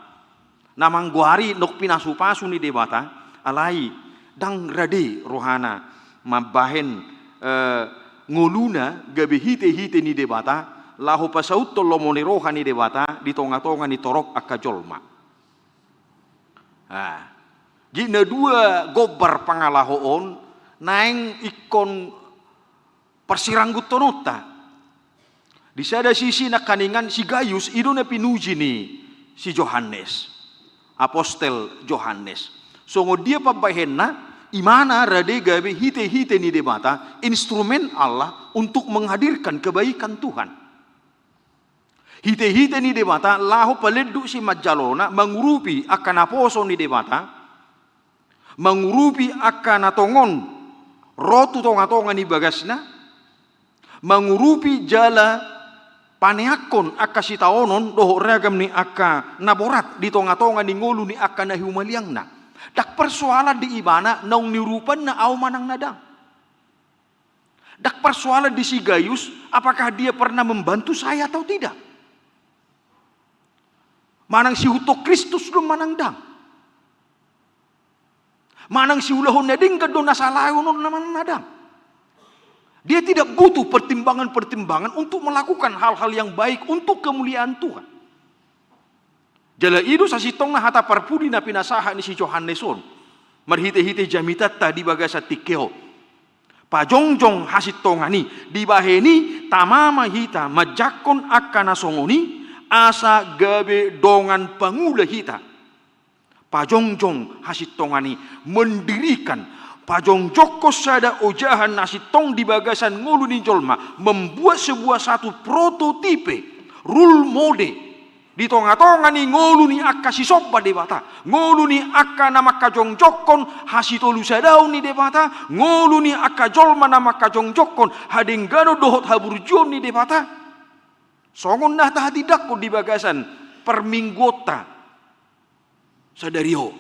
na manggoari nang pinasupasu ni Debata, alai ndang rade rohana mambahen eh, ngoluna gabe hitehite ni Debata, laho pasauthon lomo ni roha ni Debata di tongatonga ni torop angka jolma. Ah. Jadi na dua gombar pangalaho on naeng ingkon parsirangguthononta. Di sada sisi nangkaningan si Gayus i do na pinuji ni si Johannes, apostel Johannes. Songon dia pambahenna, imana rade gabe hitehite ni Debata, instrumen Allah untuk menghadirkan kebaikan Tuhan. Hitehite ni Debata laho palenduk simanjalona mangurupi angka naposo ni Debata, mangurupi angka na tongon ro tu tongatonga ni bagasna, mangurupi jala paneangkon angka sitaonon dohot ragam ni angka na borat di tongatonga ni ngolu ni angka na humaliangna. Ndang persoalan di ibana naung niurupanna ahu manang na ndang. Ndang persoalan di si Gayus, apakah dia pernah membantu saya atau tidak? Manang siihuthon Kristus do manang ndang? Manang siulahon na denggan do na salaon on manang na ndang? Dia tidak butuh pertimbangan-pertimbangan untuk melakukan hal-hal yang baik untuk kemuliaan Tuhan. Jala i do sasintongna hata parpudi na pinasahat ni si Johannes on marhitehite jamitanta di bagasan tingki on. Pajongjong hasintongan i, dibahen i tama ma hita manjangkon angka na songon i, asa gabe dongan pangula hita pajongjong hasintongan i, mendirikan, pajongjongkon sada ojahan na sintong di bagasan ngolu ni jolma, membuat sebuah satu prototipe, role model di tongatonga ni ngolu ni angka sisomba Debata, ngolu ni angka na mangkajongjongkon hasitolusadaon ni Debata, ngolu ni angka jolma na mangkajongjongkon hadengganon dohot haburjuon ni Debata. Songon na tahatindangkon di bagasan parmingguonta sadari on.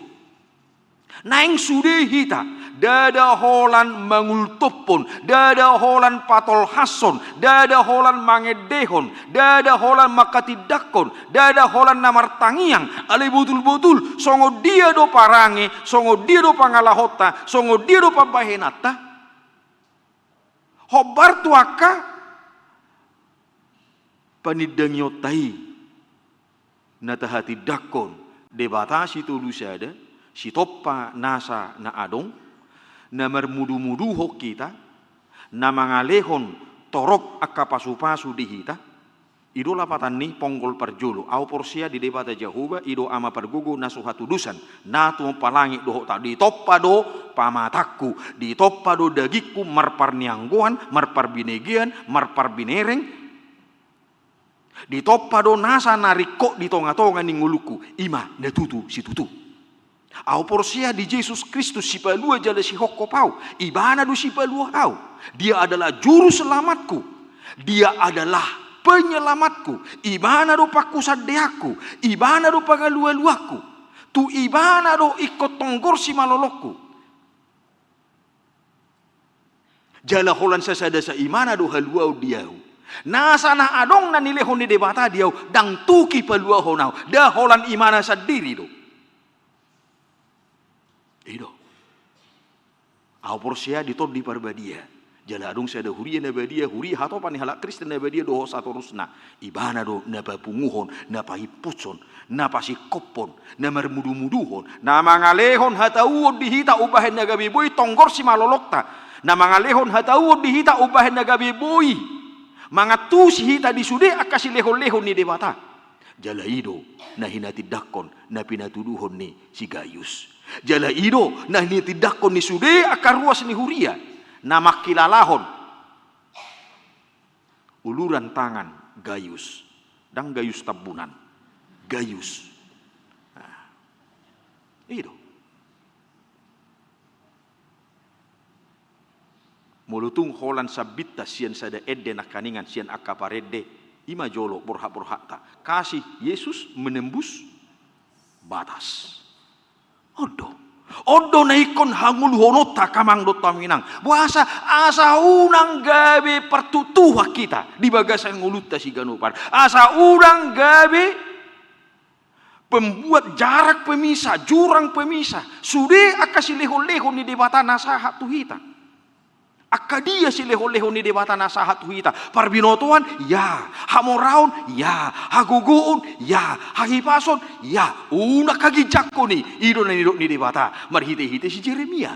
Naeng sude hita, ndada holan mangultophon, ndada holan patolhashon, ndada holan mangendehon, ndada holan mangkatindangkon, ndada holan na martangiang, alai botul-botul songon dia do parange, songon dia do pangalahonta, songon dia do pambahenanta. Hombar tu angka panindangionta i na tahatindangkon Debata sitolusada, sitompa nasa na adong, na marmudumuduhon hita, Na mangalehon torop angka pasupasu di hita, i do lapatan ni ponggol parjolo. Ahu porsea di Debata Jahowa, i do Ama pargogo na so hatudosan, na tumompa langit dohot tano. Ditompa do pamatangku, ditompa do dagingku marparnianggoan, marparbinegean, marparbinereng. Ditompa do nasa na ringkot di tongatonga ni ngolungku, i ma na tutu situtu. Ahu porsea di Jesus Kristus, sipalua jala sihophop ahu. Ibana do sipalua ahu. Dia adalah juru selamatku. Dia adalah penyelamatku. Ibana do panghusandeanku. Ibana do pangalualuanku. Tu ibana do ingkon tonggor simalolongku. Jala holan sasada saimana do haluaon di ahu. Nasa na adong na nilehon ni Debata di ahu, ndang tung dipaluahon ahu. Nda holan imana sandiri do. I do. Ahu porsea di Tondi Parbadia. Jala adong sada huria na badia, huria hatopan ni halak Kristen na badia dohot satorusna. Ibana do na papunguhon, na paimpuson, na pasingkophon, na marmudumuduhon, na mangalehon hatauon di hita umbahen na gabe boi tonggor simalolongta, na mangalehon hatauon di hita umbahen na gabe boi mangantusi hita di sude angka silehonlehon ni Debata. Jala i do na hinatindangkon, na pinatuduhon ni si Gayus. Jala i do na hinatindangkon ni sude angka ruas ni huria, na mangkilalahon uluran tangan Gayus. Ndang Gayus Tambunan. Gayus. Nah, i do. Molo tung holan sambitna sian sada ende nangkaningan, sian angka parende, i ma jolo borhatborhatta. Kasih Yesus menembus batas. On do. On do na ingkon hangoluhononta, angka amang dohot inang. Boasa? Asa unang gabe partuktuhan hita di bagasan ngolunta siganopan. Asa unang gabe pembuat jarak pemisah, jurang pemisah. Sude angka silehonlehon ni Debata na sahat tu hita. Angka dia silehonlehon ni Debata na sahat tu hita? Parbinotoan, ya. Hamoraon, ya. Hagogoon, ya. Hahipason, ya. Unang haginjangkon i. I do na nidok ni Debata marhitehite si Jeremia.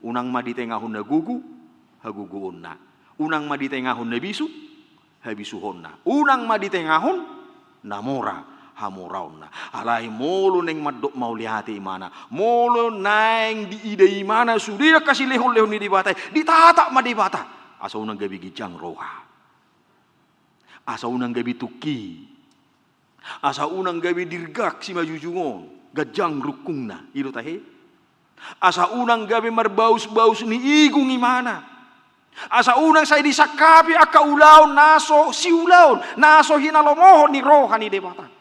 Unang ma ditengahon na gogo hagogoonna. Unang ma ditengahon na bisuk habisuhonna. Unang ma ditengahon na mora hamoraonna. Alai molo naeng mandok mauliate imana, molo naeng diida imana sude angka silehonlehon ni Debata i, ditatap ma Debata. Asa unang gabe ginjang roha. Asa unang gabe tungki. Asa unang gabe dirgak simanjujung on, ganjang rungkungna, i do tahe. Asa unang gabe marbausbaus ni igung imana. Asa unang sai disangkapi angka ulaon na so siulaon, na so hinalomohon ni roha ni Debata.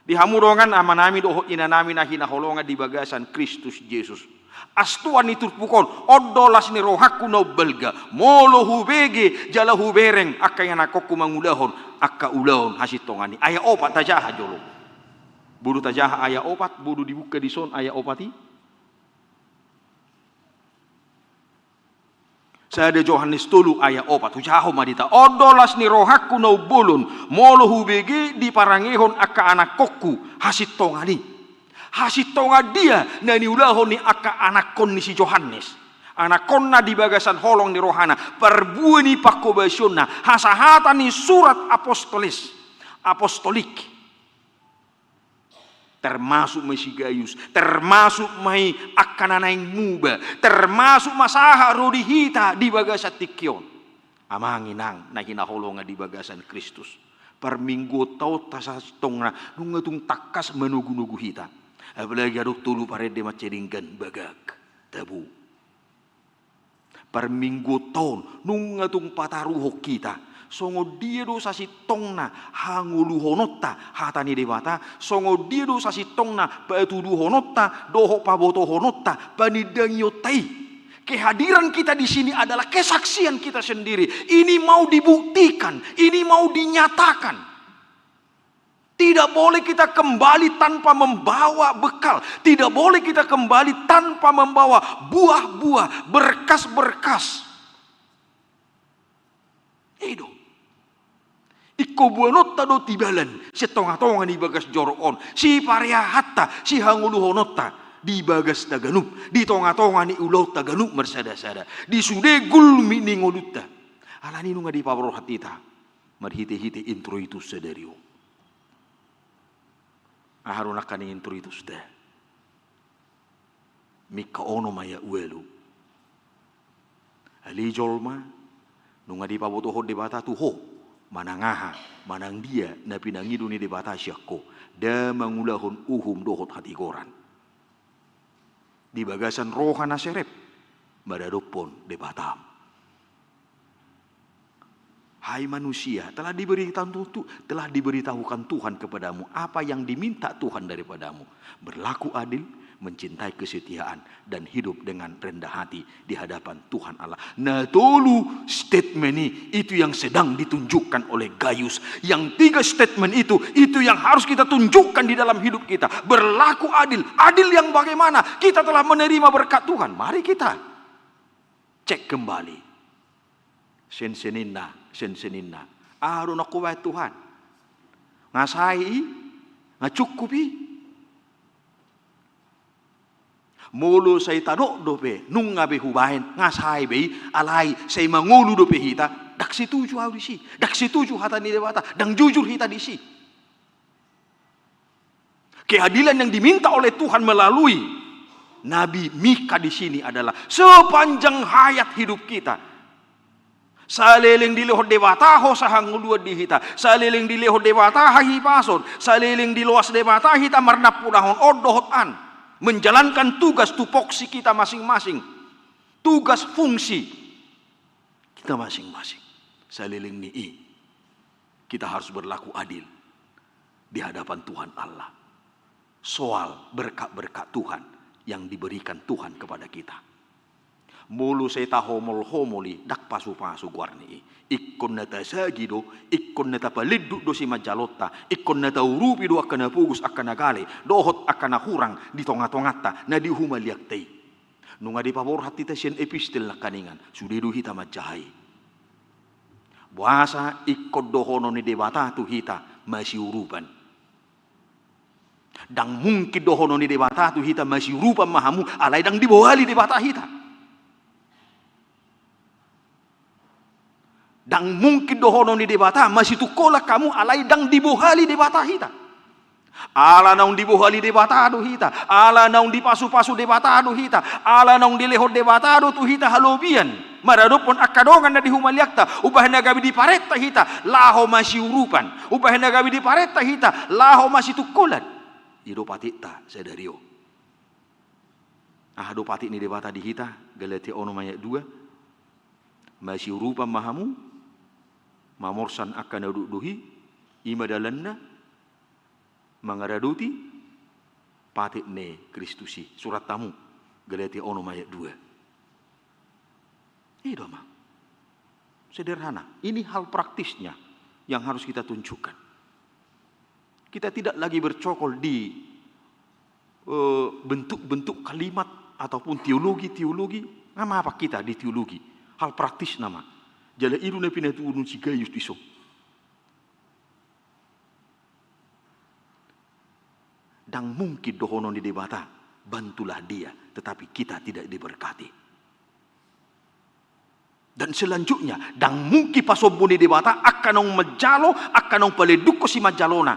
Di hamu dongan amanami dohot inanami na hinaholongan di bagasan Kristus Jesus. As Tuhan ni turpuk on, on do las ni rohangku na umbalga, molo hubege jala hubereng angka ianakhonku mangulahon angka ulaon hasintongan i. Ayat opat tajaha jolo. Bodo tajaha ayat opat, bodo dibuka dison ayat opat i. Sada Johannes tolu ayat opat, hujahahon ma di hita. On do las ni rohangku na umbolon, molo hubege diparangehon angka anakhonku hasintongan i. Hasintongan dia na niulahon ni angka anakhon ni si Johannes? Anakhonna di bagasan holong ni rohana, parbue ni pangkobasionna, hasahatan ni surat apostolis, apostolik. Termasuk ma i si Gayus, termasuk ma i angka na naeng muba, termasuk ma sahat ro di hita di bagasan tingki on. Amang inang na hinaholongan di bagasan Kristus, parmingguonta on sasintongna nunga tung tangkas manogunogu hita. Apalagi adong tolu parende mansai denggan bagak, tabo. Parmingguonta on nunga tung pataruhon hita, songon dia do sasintongna hangoluhononta hata ni Debata, songon dia do sasintongna patuduhononta dohot pabotohononta panindangionta i. Kehadiran kita di sini adalah kesaksian kita sendiri. Ini mau dibuktikan, ini mau dinyatakan. Tidak boleh kita kembali tanpa membawa bekal. Tidak boleh kita kembali tanpa membawa buah-buah, berkas-berkas. I do. Ingkon boanonta do tibalan sian tongatonga ni bagas joro on, sipareahanta, sihangoluhononta. Di bagasta ganup, di tonga-tonga ni ulaonta ganup marsada-sada, di sude gulmit ni ngolunta. Alani nunga dipaborhat hita marhite-hite introitus sadari on. Aha do nangkaning introitusta? Mingka onom ayat ualu. Ale jolma, nunga dipabotohon Debata tu ho, manang aha, manang dia na pinangido ni Debata sian ho, nda mangulahon uhum dohot hatigoran. Di bagasan roha na serep, maradophon Debatam. Hai manusia, telah diberitahu tu-, telah diberitahukan Tuhan kepadamu apa yang diminta Tuhan daripadamu. Berlaku adil, mencintai kesetiaan, dan hidup dengan rendah hati di hadapan Tuhan Allah. Na tolu statement i, itu yang sedang ditunjukkan oleh Gayus. Yang tiga statement itu, itu yang harus kita tunjukkan di dalam hidup kita. Berlaku adil. Adil yang bagaimana? Kita telah menerima berkat Tuhan. Mari kita cek kembali. Senseninna, senseninna. Aha do na hubaen Tuhan? Nga sae i? Nga cukup i? Molo sai tadok dope, nunga be hubaen, nga sae be i, alai sai mangolu dope hita, ndang setuju ahu disi, ndang setuju hata ni Debata, ndang jujur hita disi. Keadilan yang diminta oleh Tuhan melalui Nabi Mika di sini adalah sepanjang hayat hidup kita. Saleleng dilehon Debata hosa hangoluan di hita, saleleng dilehon Debata hahipason, saleleng diloas Debata hita marnampunahon on dohot an, menjalankan tugas tupoksi kita masing-masing, tugas fungsi kita masing-masing. Saleleng ni i, kita harus berlaku adil di hadapan Tuhan Allah soal berkat-berkat Tuhan yang diberikan Tuhan kepada kita. Molo sai tahomol-homol i, ndang pasu-pasu goarna i. Ingkon na tasagi do, ingkon na tapalenduk do simanjalonta, ingkon na taurupi do angka na pogos, angka na gale, dohot angka na hurang di tonga-tonganta, na di humaliangta i. Nunga dipaborhat hita sian epistel nangkaningan, sude do hita manjaha i. Boasa ingkon dohonon ni Debata tu hita masiurupan? Ndang mungkin dohonon ni Debata tu hita masiurupan ma hamu, alai ndang dibohali Debata hita. Ndang mungkin dohonon ni Debata masitungkolan hamu, alai ndang dibohali Debata hita. Ala naung dibohali Debata do hita, ala naung dipasu-pasu Debata do hita, ala naung dilehon Debata do tu hita halobian maradophon angka dongan na di humaliangta, umbahen na gabe diparenta hita laho masiurupan, umbahen na gabe diparenta hita laho masitungkolan. I do patikta sadari on. Aha do patik ni Debata di hita? Galatia onom ayat dua. Masiurupan ma hamu, mamorsan angka na dukduk i, i ma dalanna mangaradoti patik ni Kristus i. Surat hamu, Galatia onom ayat dua. I do ma. Sederhana. Ini hal praktisnya yang harus kita tunjukkan. Kita tidak lagi bercokol di, eh, bentuk-bentuk kalimat ataupun teologi-teologi. Nga mapak hita di teologi. Hal praktisna ma. Jala i do na pinatuduhon si Gayus dison. Ndang mungkin dohonon ni Debata, "Bantulah dia," tetapi kita tidak diberkati. Dan selanjutnya, ndang mungkin pasombu ni Debata angka naung manjalo, angka naung palendukhon simanjalona.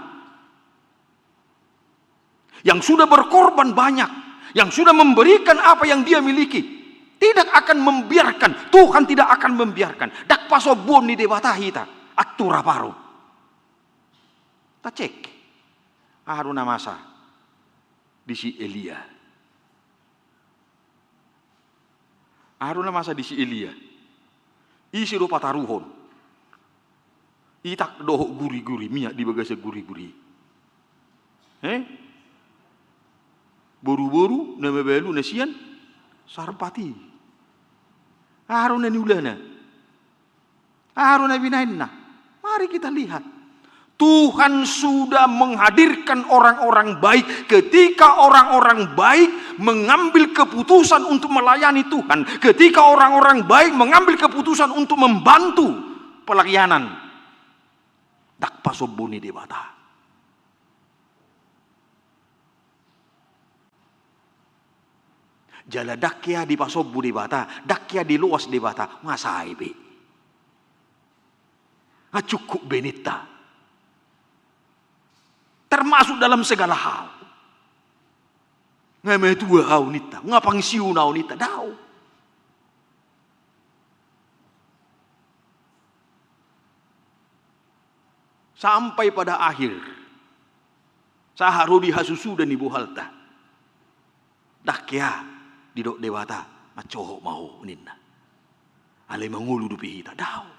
Yang sudah berkorban banyak, yang sudah memberikan apa yang dia miliki, tidak akan membiarkan, Tuhan tidak akan membiarkan. Ndang pasombuon ni Debata hita, antu ra paru. Tacek. Aha do na masa di si Elia? Aha do na masa di si Elia? Ise do pataruhon itak dohot guri-guri, minyak di bagasan guri-guri? He? Boru-boru na mabalu na sian Sarpat i. Aha do na niulana? Aha do na binahenna? Mari kita lihat. Tuhan sudah menghadirkan orang-orang baik. Ketika orang-orang baik mengambil keputusan untuk melayani Tuhan, ketika orang-orang baik mengambil keputusan untuk membantu pelayanan, ndang pasombu ni Debata. Jala ndang hea dipasombu Debata, ndang hea diloas Debata, nga sae be. Nga cukup be ninta. Termasuk dalam segala hal. Nga matua au ninta, nga pensiun au ninta, daong. Sampai pada akhir, sahat ro di hasusuda ni bohalta. Ndang hea didok Debata, mansohot ma ho ninna. Alai mangolu dope hita, daong.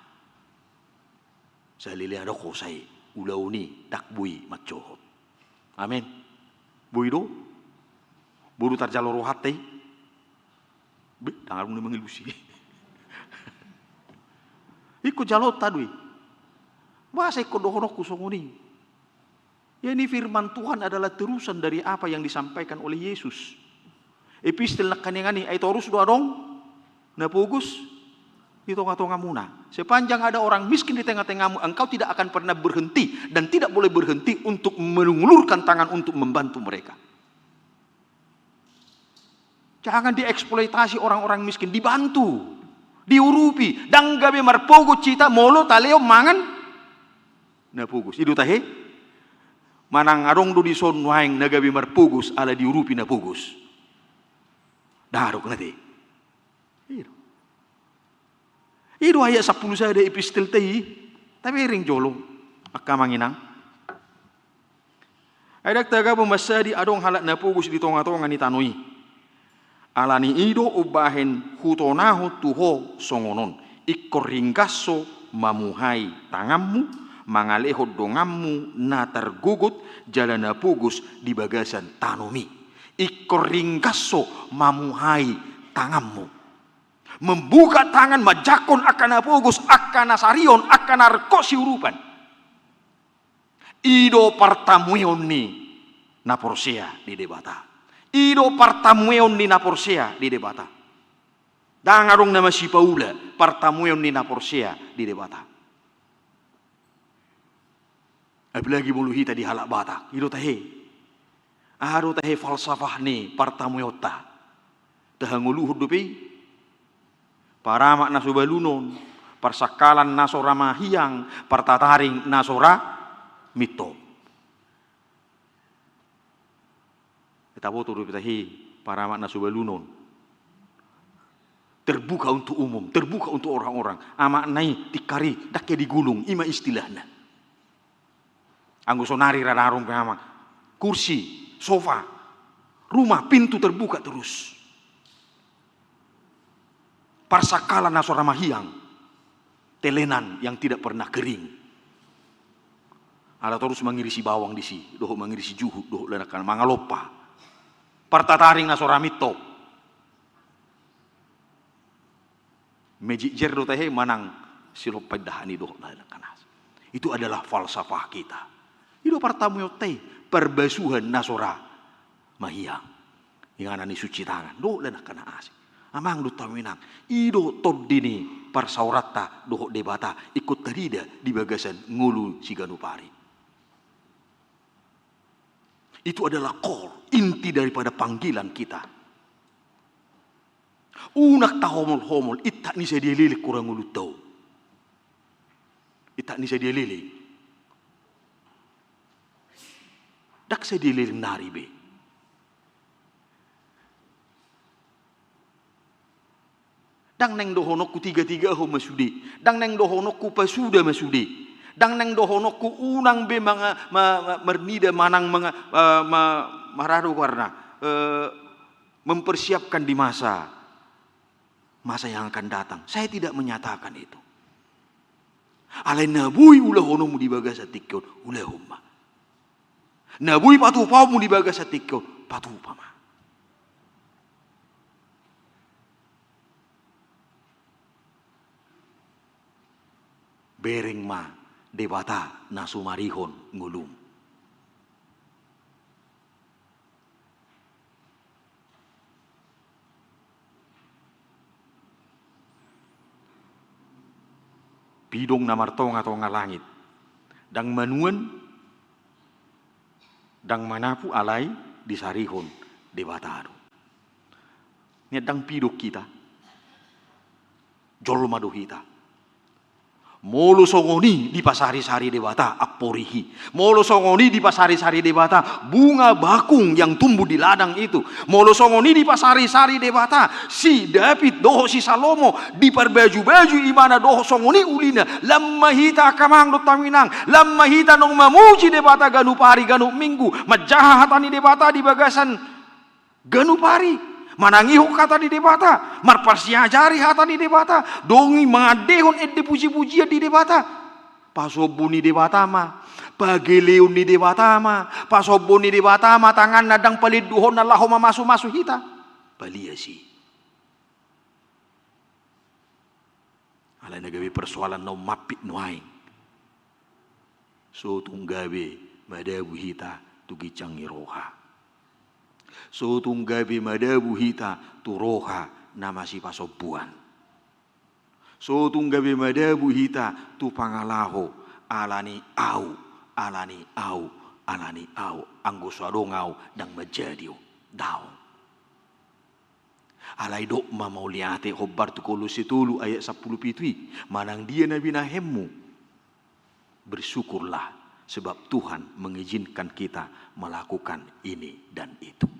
Saleleng adong hosa i, ulaon i ndang boi mansohot. Amen. Boi do? Boru tarjalo rohanta i. Be, ndang adong na mangalusi. Ingkon jaloonta do i. Boasa ingkon dohononku songon i? Ya, ini firman Tuhan adalah terusan dari apa yang disampaikan oleh Yesus. Epistel nangkaningan i, ai torus do adong na pogos di tonga-tongamuna. Sepanjang ada orang miskin di tengah-tengahmu, engkau tidak akan pernah berhenti dan tidak boleh berhenti untuk mengulurkan tangan untuk membantu mereka. Jangan dieksploitasi orang-orang miskin, dibantu, diurupi. Ndang gabe marpogos hita molo talehon mangan na pogos. I do tahe? Manang adong do dison nuaeng na gabe marpogos ala diurupi na pogos? Ndang adong, ate. I do. I do ayat sampulu sada epistelta i. Tabereng jolo, angka amang inang. Ai ndang tagabon mansadi adong halak na pogos di tonga-tonga ni tano i. Ala ni i do umbahen hutonahon tu ho songon on: Ingkon ringgas ho mamuhai tanganmu, mangalehon donganmu na targogot jala na pogos di bagasan tanomi. Ingkon ringgas ho mamuhai tanganmu. Membuka tangan, manjangkon angka na pogos, angka na sarion, angka na rengkot siurupan. I do partamueon ni na porsea di Debata. I do partamueon ni na porsea di Debata. Ndang adong na masipaula partamueon ni na porsea di Debata. Apalagi molo hita di halak Batak, i do tahe. Aha do tahe falsafah ni partamueonta? Tahangoluhon dope i. Paramak na so balunon, parsangkalan na so ra mahiang, partataring na so ra mintop. Taboto dope tahe paramak na so balunon. Terbuka untuk umum, terbuka untuk orang-orang. Amakna i tingkari, ndang hea digulung, i ma istilahna. Anggo sonari ra daong pe amak, kursi, sofa, rumah, pintu terbuka terus. Parsangkalan na so ra mahiang, telenan yang tidak pernah kering. Ala torus mangirisi bawang disi, dohot mangirisi juhut, dohot lae nangkaningan, mangalompa. Partataring na so ra mintop. Magic jar do tahe manang silompa indahan i dohot lae nangkaningan. Itu adalah falsafah kita. I do partamueonta i, parbasuhan na so ra mahiang. Inganan ni cuci tangan dohot lae nangkaningan. Amang dohot hamu inang, i do tondi ni parsaoranta dohot Debata, ingkon tarida di bagasan ngolu siganup ari. Itu adalah core, inti daripada panggilan kita. Unang tahomol-homol, intak ni sadia leleng hurang ngolunta on. Intak ni sadia leleng. Ndang sadia leleng nari be. Ndang naeng dohononku tiga-tigahon ma sude. Ndang naeng dohononku pasuda ma sude. Ndang naeng dohononku unang be manga-, ma-, ma-, marnida manang manga-, eh, ma-, marado goarna, eh, mempersiapkan di masa, masa yang akan datang. Saya tidak menyatakan itu. Alai na boi ulahononmu di bagasan tingki on, ulahon ma. Na boi patupaonmu di bagasan tingki on, patupa ma. Bereng ma Debata na sumarihon ngolum. Pidong na martonga-tonga langit. Ndang manuan, ndang manapu, alai disarihon Debata do. Ndang pidong hita. Jolma do hita. Molo songon i dipasarisari Debata, amporihi. Molo songon i dipasarisari Debata, bunga bakung yang tumbuh di ladang itu. Molo songon i dipasarisari Debata, si Daud dohot si Salomo, diparbaju-baju ibana dohot songon i ulina, lam ma hita angka amang dohot inang, lam ma hita naung mamuji Debata ganup ari ganup minggu, manjaha hata ni Debata di bagasan ganup ari, manangihon hata ni Debata, marparsiajari hata ni Debata, dung i mangandehon ende puji-pujian di Debata. Pasombu ni Debata ma, pagaleon ni Debata ma, pasombuon ni Debata ma tanganna, ndang palenduhonna laho mamasu-masu hita. Palias i. Alai na gabe persoalan naung mampit nuaeng. So tung gabe madabu hita tu ginjang ni roha. So tung gabe madabu hita tu roha na masipasombuan. So tung gabe madabu hita tu pangalaho, ala ni au, ala ni au, ala ni au. Anggo so adong au, ndang manjadi on. Daong. Alai dok ma mauliate, hombar tu Kolose tolu ayat sampulu pitu i, manang dia na binahenmu, bersyukurlah, sebab Tuhan mengizinkan kita melakukan ini dan itu.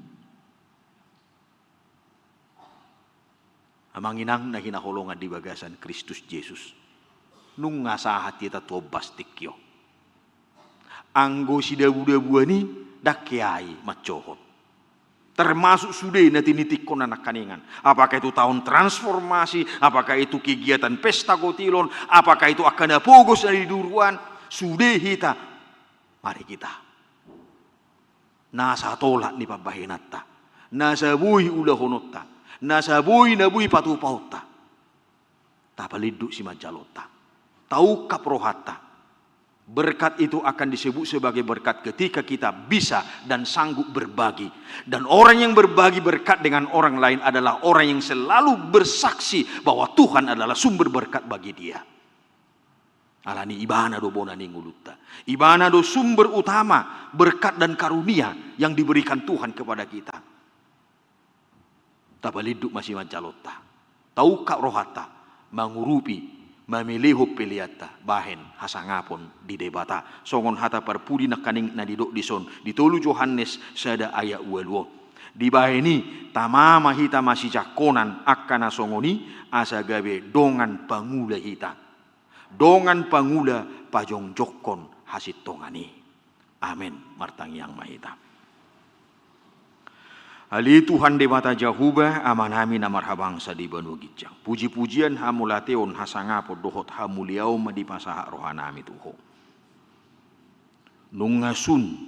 Amang inang na hinaholongan di bagasan Kristus Jesus, nunga sahat hita tu ombas tingki on. Anggo sidabu-dabuan i, ndang hea i mansohot. Termasuk sude na tinitikkon nangkaningan. Apakah itu tahun transformasi, apakah itu kegiatan pesta kotilon, apakah itu angka na pogos na di duruan, sude hita. Mari kita. Nasa tolap ni pambahenanta, nasa boi ulahononta, nasa boi na boi patupaonta. Tapalindut simanjalonta. Taungkap rohanta. Berkat itu akan disebut sebagai berkat ketika kita bisa dan sanggup berbagi. Dan orang yang berbagi berkat dengan orang lain adalah orang yang selalu bersaksi bahwa Tuhan adalah sumber berkat bagi dia. Alani ibana do bona ni ngolunta. Ibana do sumber utama berkat dan karunia yang diberikan Tuhan kepada kita. Tapalindut ma simanjalonta. Taungkap rohanta, mangurupi, mamelehon peleanta, bahen hasangapon di Debata. Songon hata parpudi nangkaning na nidok dison, di tolu Johannes sada ayat ualu on. Dibahen i, tama ma hita masijangkonan angka na songon i, asa gabe dongan pangula hita. Dongan pangula pajongjongkon hasintongan i. Amen. Martangiang ma hita. Ale Tuhan Debata Jahowa, Amanami na marhabangsa di banua ginjang. Puji-pujian, hamauliateon, hasangapon dohot hamuliaon ma dipasahat rohanami tu Ho. Nunga sun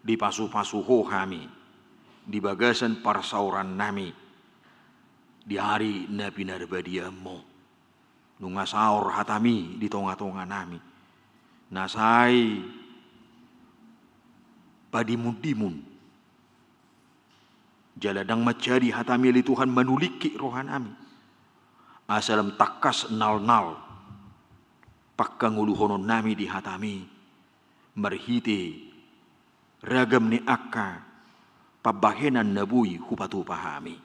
dipasu-pasu Ho hami di bagasan parsaorannami di ari na pinarbadiaonMu. Nunga saor hataMi di tonga-tonganami, na sai padimun-dimun. Jala ndang manjadi hataMi, ale Tuhan, manulingkik rohanami. Asa lam tangkas nalnal pangkangoluhononnami di hataMi, marhite ragam ni angka pambahenan na boi hupatupa hami.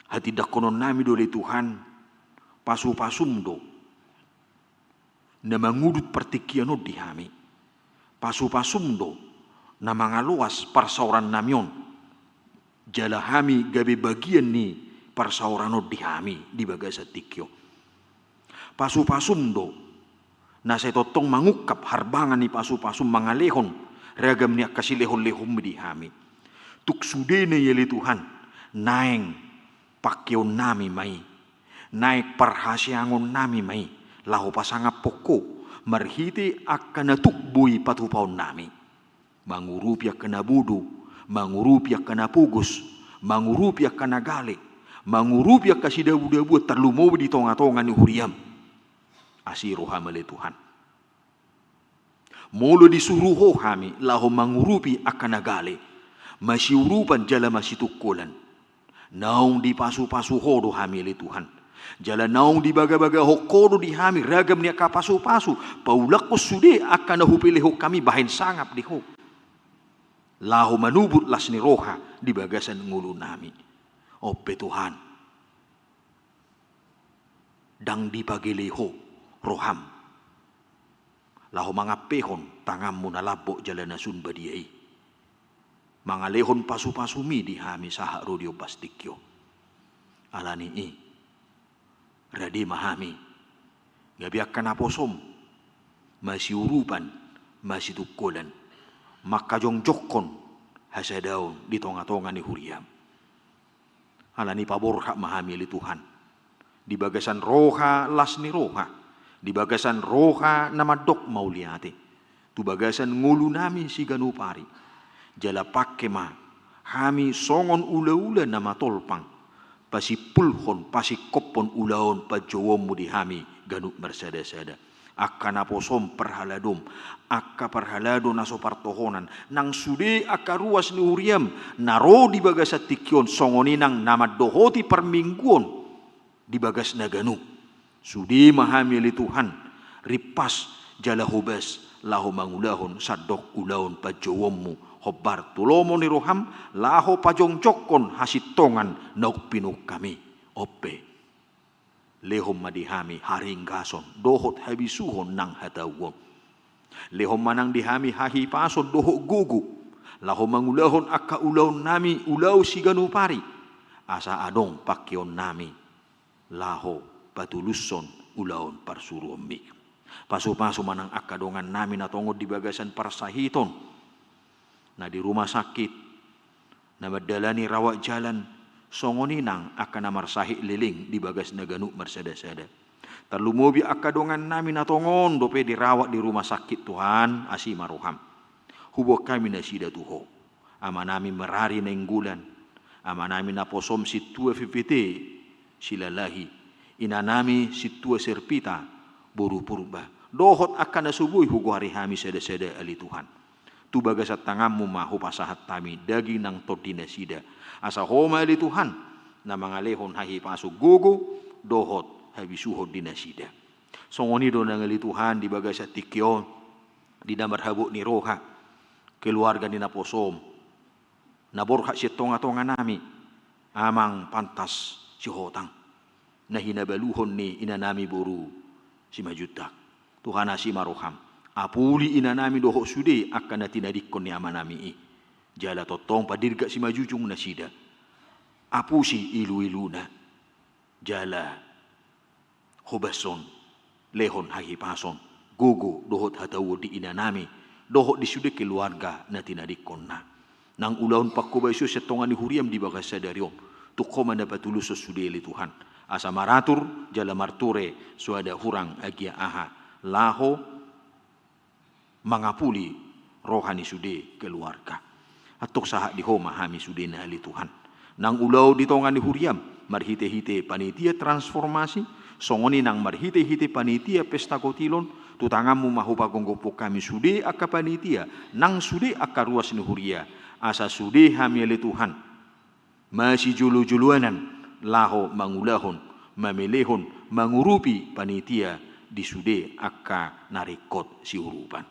Hatindangkononnami do, ale Tuhan, pasu-pasuM do na mangudut partingkian on di hami. Pasu-pasuM do na mangaloas parsaorannami on. Jala hami gabe bagian ni parsaoran on di hami di bagasan tingki on. Pasu-pasuM do na sai tongtong mangungkap harbangan ni pasu-pasuM, mangalehon ragam ni angka silehon-lehonMi di hami. Tung sudena i, ale Tuhan, naeng pangkeonnami ma i, naeng parhaseangonnami ma i, laho pasangaphon Ho marhite angka na tuk boi patupaonnami. Mangurupi angka na bodo, mangurupi angka na pogos, mangurupi angka na gale, mangurupi angka sidabu-dabuan tarlumobi di tonga-tonga ni huriaM. Asi rohaM, ale Tuhan. Molo disuru Ho hami laho mangurupi angka na gale, masiurupan jala masitungkolan, naung dipasu-pasu Ho do hami, ale Tuhan. Jala naung dibagabagahon Ho do di hami ragam ni angka pasu-pasu, paulakhon sude angka na hupelehon hami bahen sangap di Ho. laho manubut las ni roha di bagasan ngolunami. On pe Tuhan, ndang dipagele Ho roham laho mangampehon tanganmu na lambok jala na sun badia i, mangalehon pasupasumi di hami sahat ro di ombas tingki on. Alani i, rade ma hami, gabe angka naposom, masiurupan, masitungkolan, mangkajongjongkon hasadaon di tongatonga ni huriam. Alani i paborhat ma hami ale Tuhan, di bagasan roha las ni roha, di bagasan roha na mandok mauliate tu bagasan ngolunami siganup ari. Jala pangke ma hami songon ulaula na matolpang, pasimpulhon, pasingkophon ulaon panjouonmu di hami ganup marsadasada. Angka naposom parhaladom, angka parhalado na so partohonan, nang sude angka ruas ni huriam na ro di bagasan tingki on, songon i nang na mandohoti parmingguon di bagasna ganup. Sude ma hami ale Tuhan, rimpas jala hobas, laho mangulahon sandok ulaon panjouonmu, hombar tu lomo ni roham, laho pajongjongkon hasintongan naung pinungkami. On pe, lehon ma di hami haringgason dohot habisuhon nang hatauon. Lehon ma nang di hami hahipason dohot gogo, laho mangulahon angka ulaonnami ulaon siganup ari, asa adong pangkeonnami laho patulushon ulaon parsuruonmi. Pasupasu ma nang angka dongannami na tongon di bagasan parsahiton, na di rumah sakit, na mandalani rawat jalan, songon i nang angka na marsahit leleng di bagasna ganup marsadasada. Tarlumobi angka dongannami na tongon dope dirawat di rumah sakit, Tuhan, asi ma roham. Huboan hami nasida tu Ho. Amanami Merari Nainggolan, amanami naposom Sintua V V T Silalahi, inanami Sintua Serpita boru Purba, dohot angka na so boi hugoari hami sadasada ale Tuhan. Tu bagasan tanganmu ma hupasahat hami daging nang tondi nasida, asa Ho ma ale Tuhan na mangalehon hahipason, gogo dohot habisuhon di nasida. Songon i do nang ale Tuhan di bagasan tingki on, di na marhabot ni roha, keluarga ni naposom, na borhat sian tongatonganami, Amang Pantas Sihotang, na hinabaluhon ni inanami boru Simanjuntak. Tuhan, asi ma roham, apuli inanami dohot sude angka na tinadingkon ni amanami i. Jala tongtong padirgak simanjujung nasida, apusi iluiluna, jala hobashon, lehon hahipason, gogo dohot hatauon di inanami dohot di sude keluarga na tinadingkonna. Nang ulaon pangkobasion sian tonga ni huriam di bagasan sadari on, tung Ho ma na patulushon sude ale Tuhan, asa maratur jala marture, soada hurang agia aha, laho mangapuli roha ni sude keluarga. Antong sahat di Ho ma hami sudena ale Tuhan. Nang ulaon di tonga ni huriam, marhitehite panitia transformasi, songon i nang marhitehite panitia pesta kotilon, tu tanganmu ma hupagomgophon hami sude angka panitia nang sude angka ruas ni huria, asa sude hami ale Tuhan masijolojoloanan laho mangulahon, mamelehon, mangurupi panitia di sude angka na ringkot siurupan.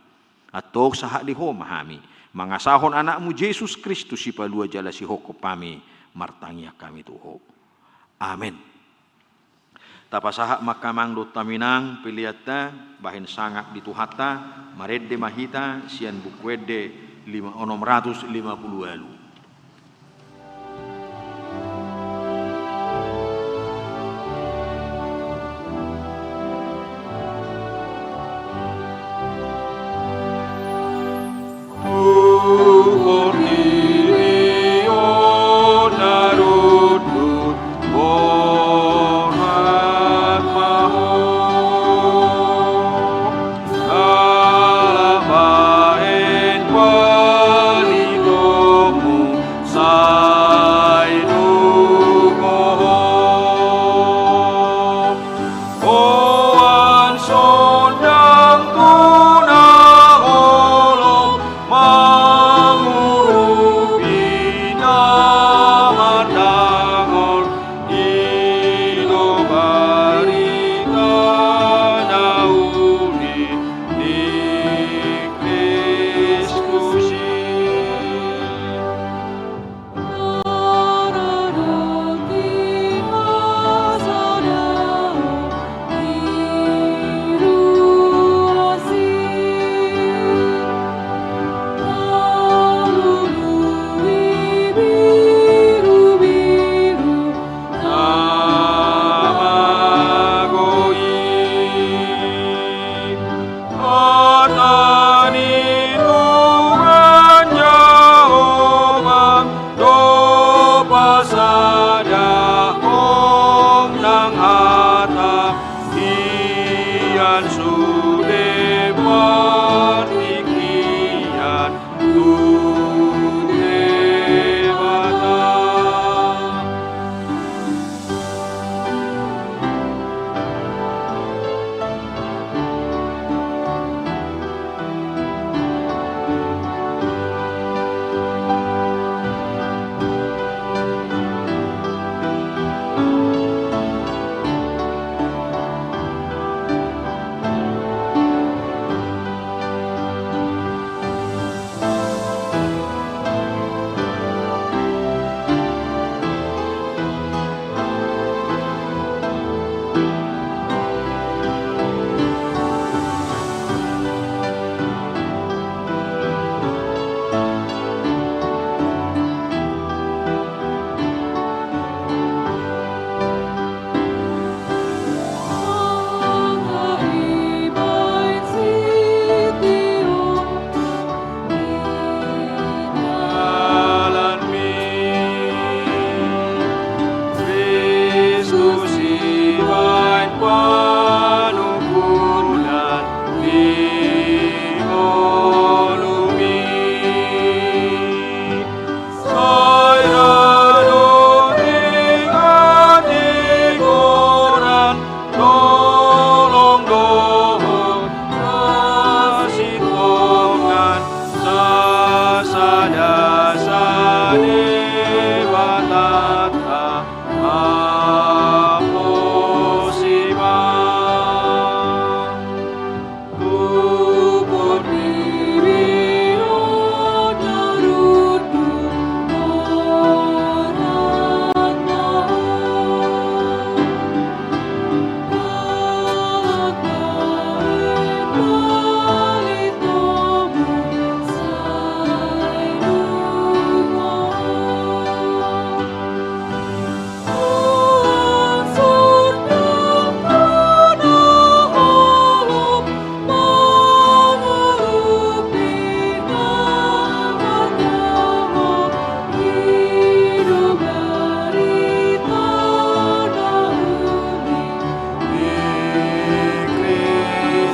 Antong sahat di Ho ma hami, mangasahon Anakmu Jesus Kristus Sipalua jala Sihophop hami, martangiang hami tu Ho. Amen. Tapasahat ma angka amang dohot inang peleanta bahen sangap di Tuhanta. Marende ma hita sian Buku Ende lima, onom ratus lima pulu ualu.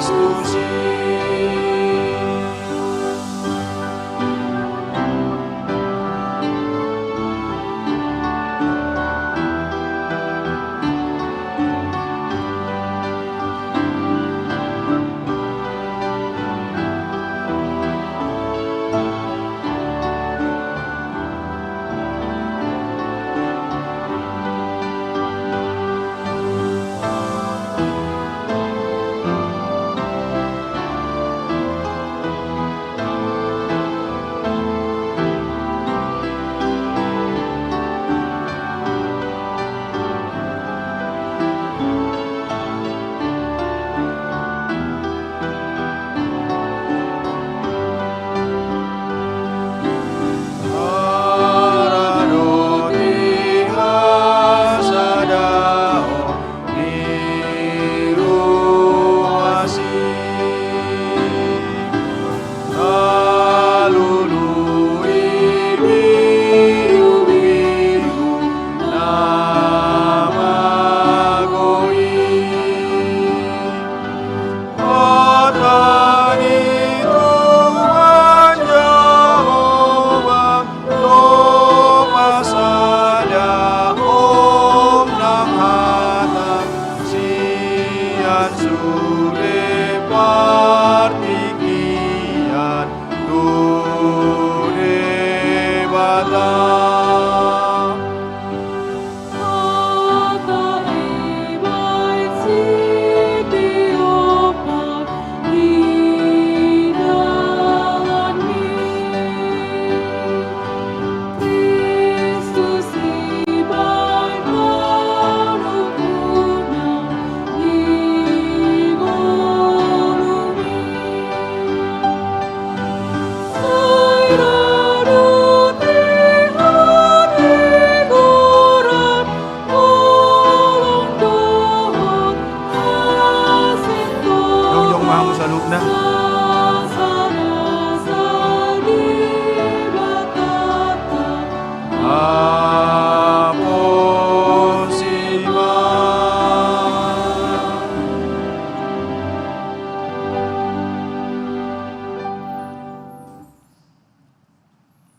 Kristus i. Hata ni Tuhan Jahowa do pasada, om nang hata sian sude partingkian tu Debata. Jongjong ma hamu saluhutna. Amen.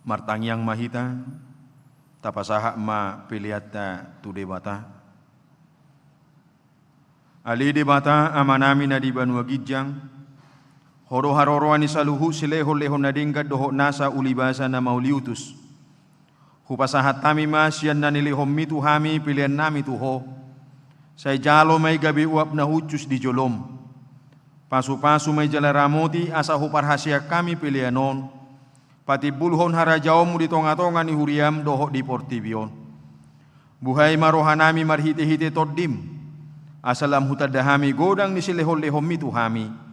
Martangiang ma hita, tapasahat ma peleanta tu Debata. Ale Debata, Amanami na di banua ginjang, Ho do haroroan ni saluhut silehonlehon na denggan dohot nasa ulibasa na mauliutus. Hupasahat hami ma sian na nilehonmi tu hami peleannami tu Ho. Sai jalo ma i gabe uap na hushus di jolom. Pasupasu ma i jala ramoti asa huparhaseang hami pelean on, patimbulhon harajaonmu di tongatonga ni huriam dohot di portibi on. Buhai ma rohanami marhitehite Tondim, asa lam hutanda hami godang ni silehonlehonmi tu hami.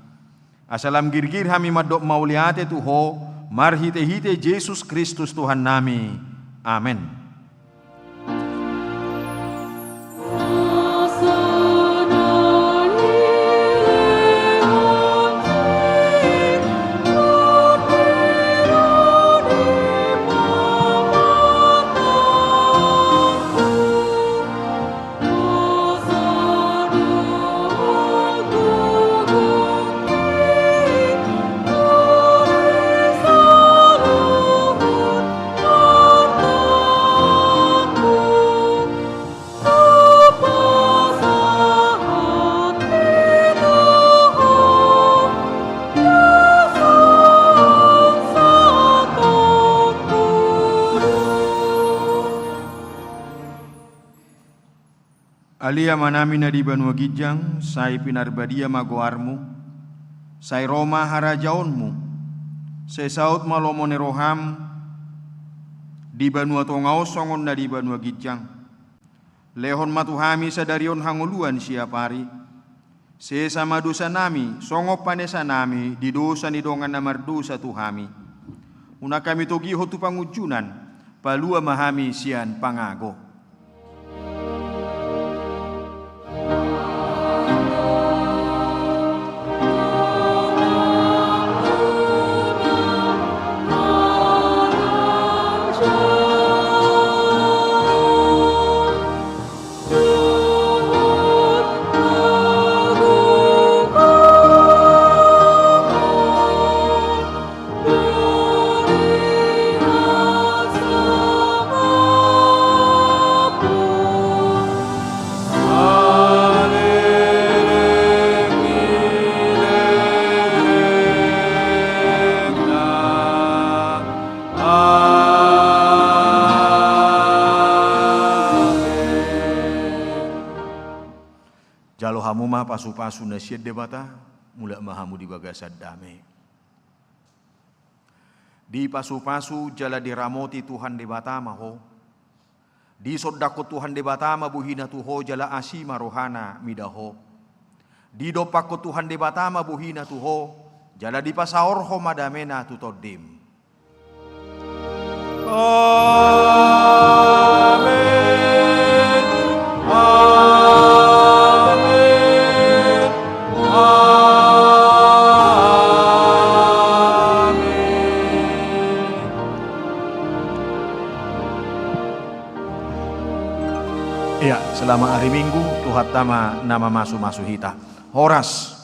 Asa lam girgir hami mandok mauliate tu Ho, marhitehite Jesus Kristus Tuhannami. Amen. Ale Amanami na di banua ginjang, sai pinarbadia ma goarmu, sai ro ma harajaonmu, sai saut ma lomo ni roham di banua tonga on songon na di banua ginjang. Lehon ma tu hami sadari on hangoluan siapari. Sesa ma dosanami, songon panesanami di dosa ni dongan na mardosa tu hami. Unang hami togihon tu pangunjunan, palua ma hami sian pangago. pasu-pasu na sian Debata, mulak ma hamu di bagasan dame. Dipasupasu jala diramoti Tuhan Debata ma ho. Disondangkon Tuhan Debata ma bohina tu ho jala asi ma rohana mida ho. Didompakkon Tuhan Debata ma bohina tu ho, jala dipasaorhon ma damena tu tondim. Amen. Amen. Amen. Ia, selamat hari Minggu, Tuhanta ma na mamasu-masu hita. Horas.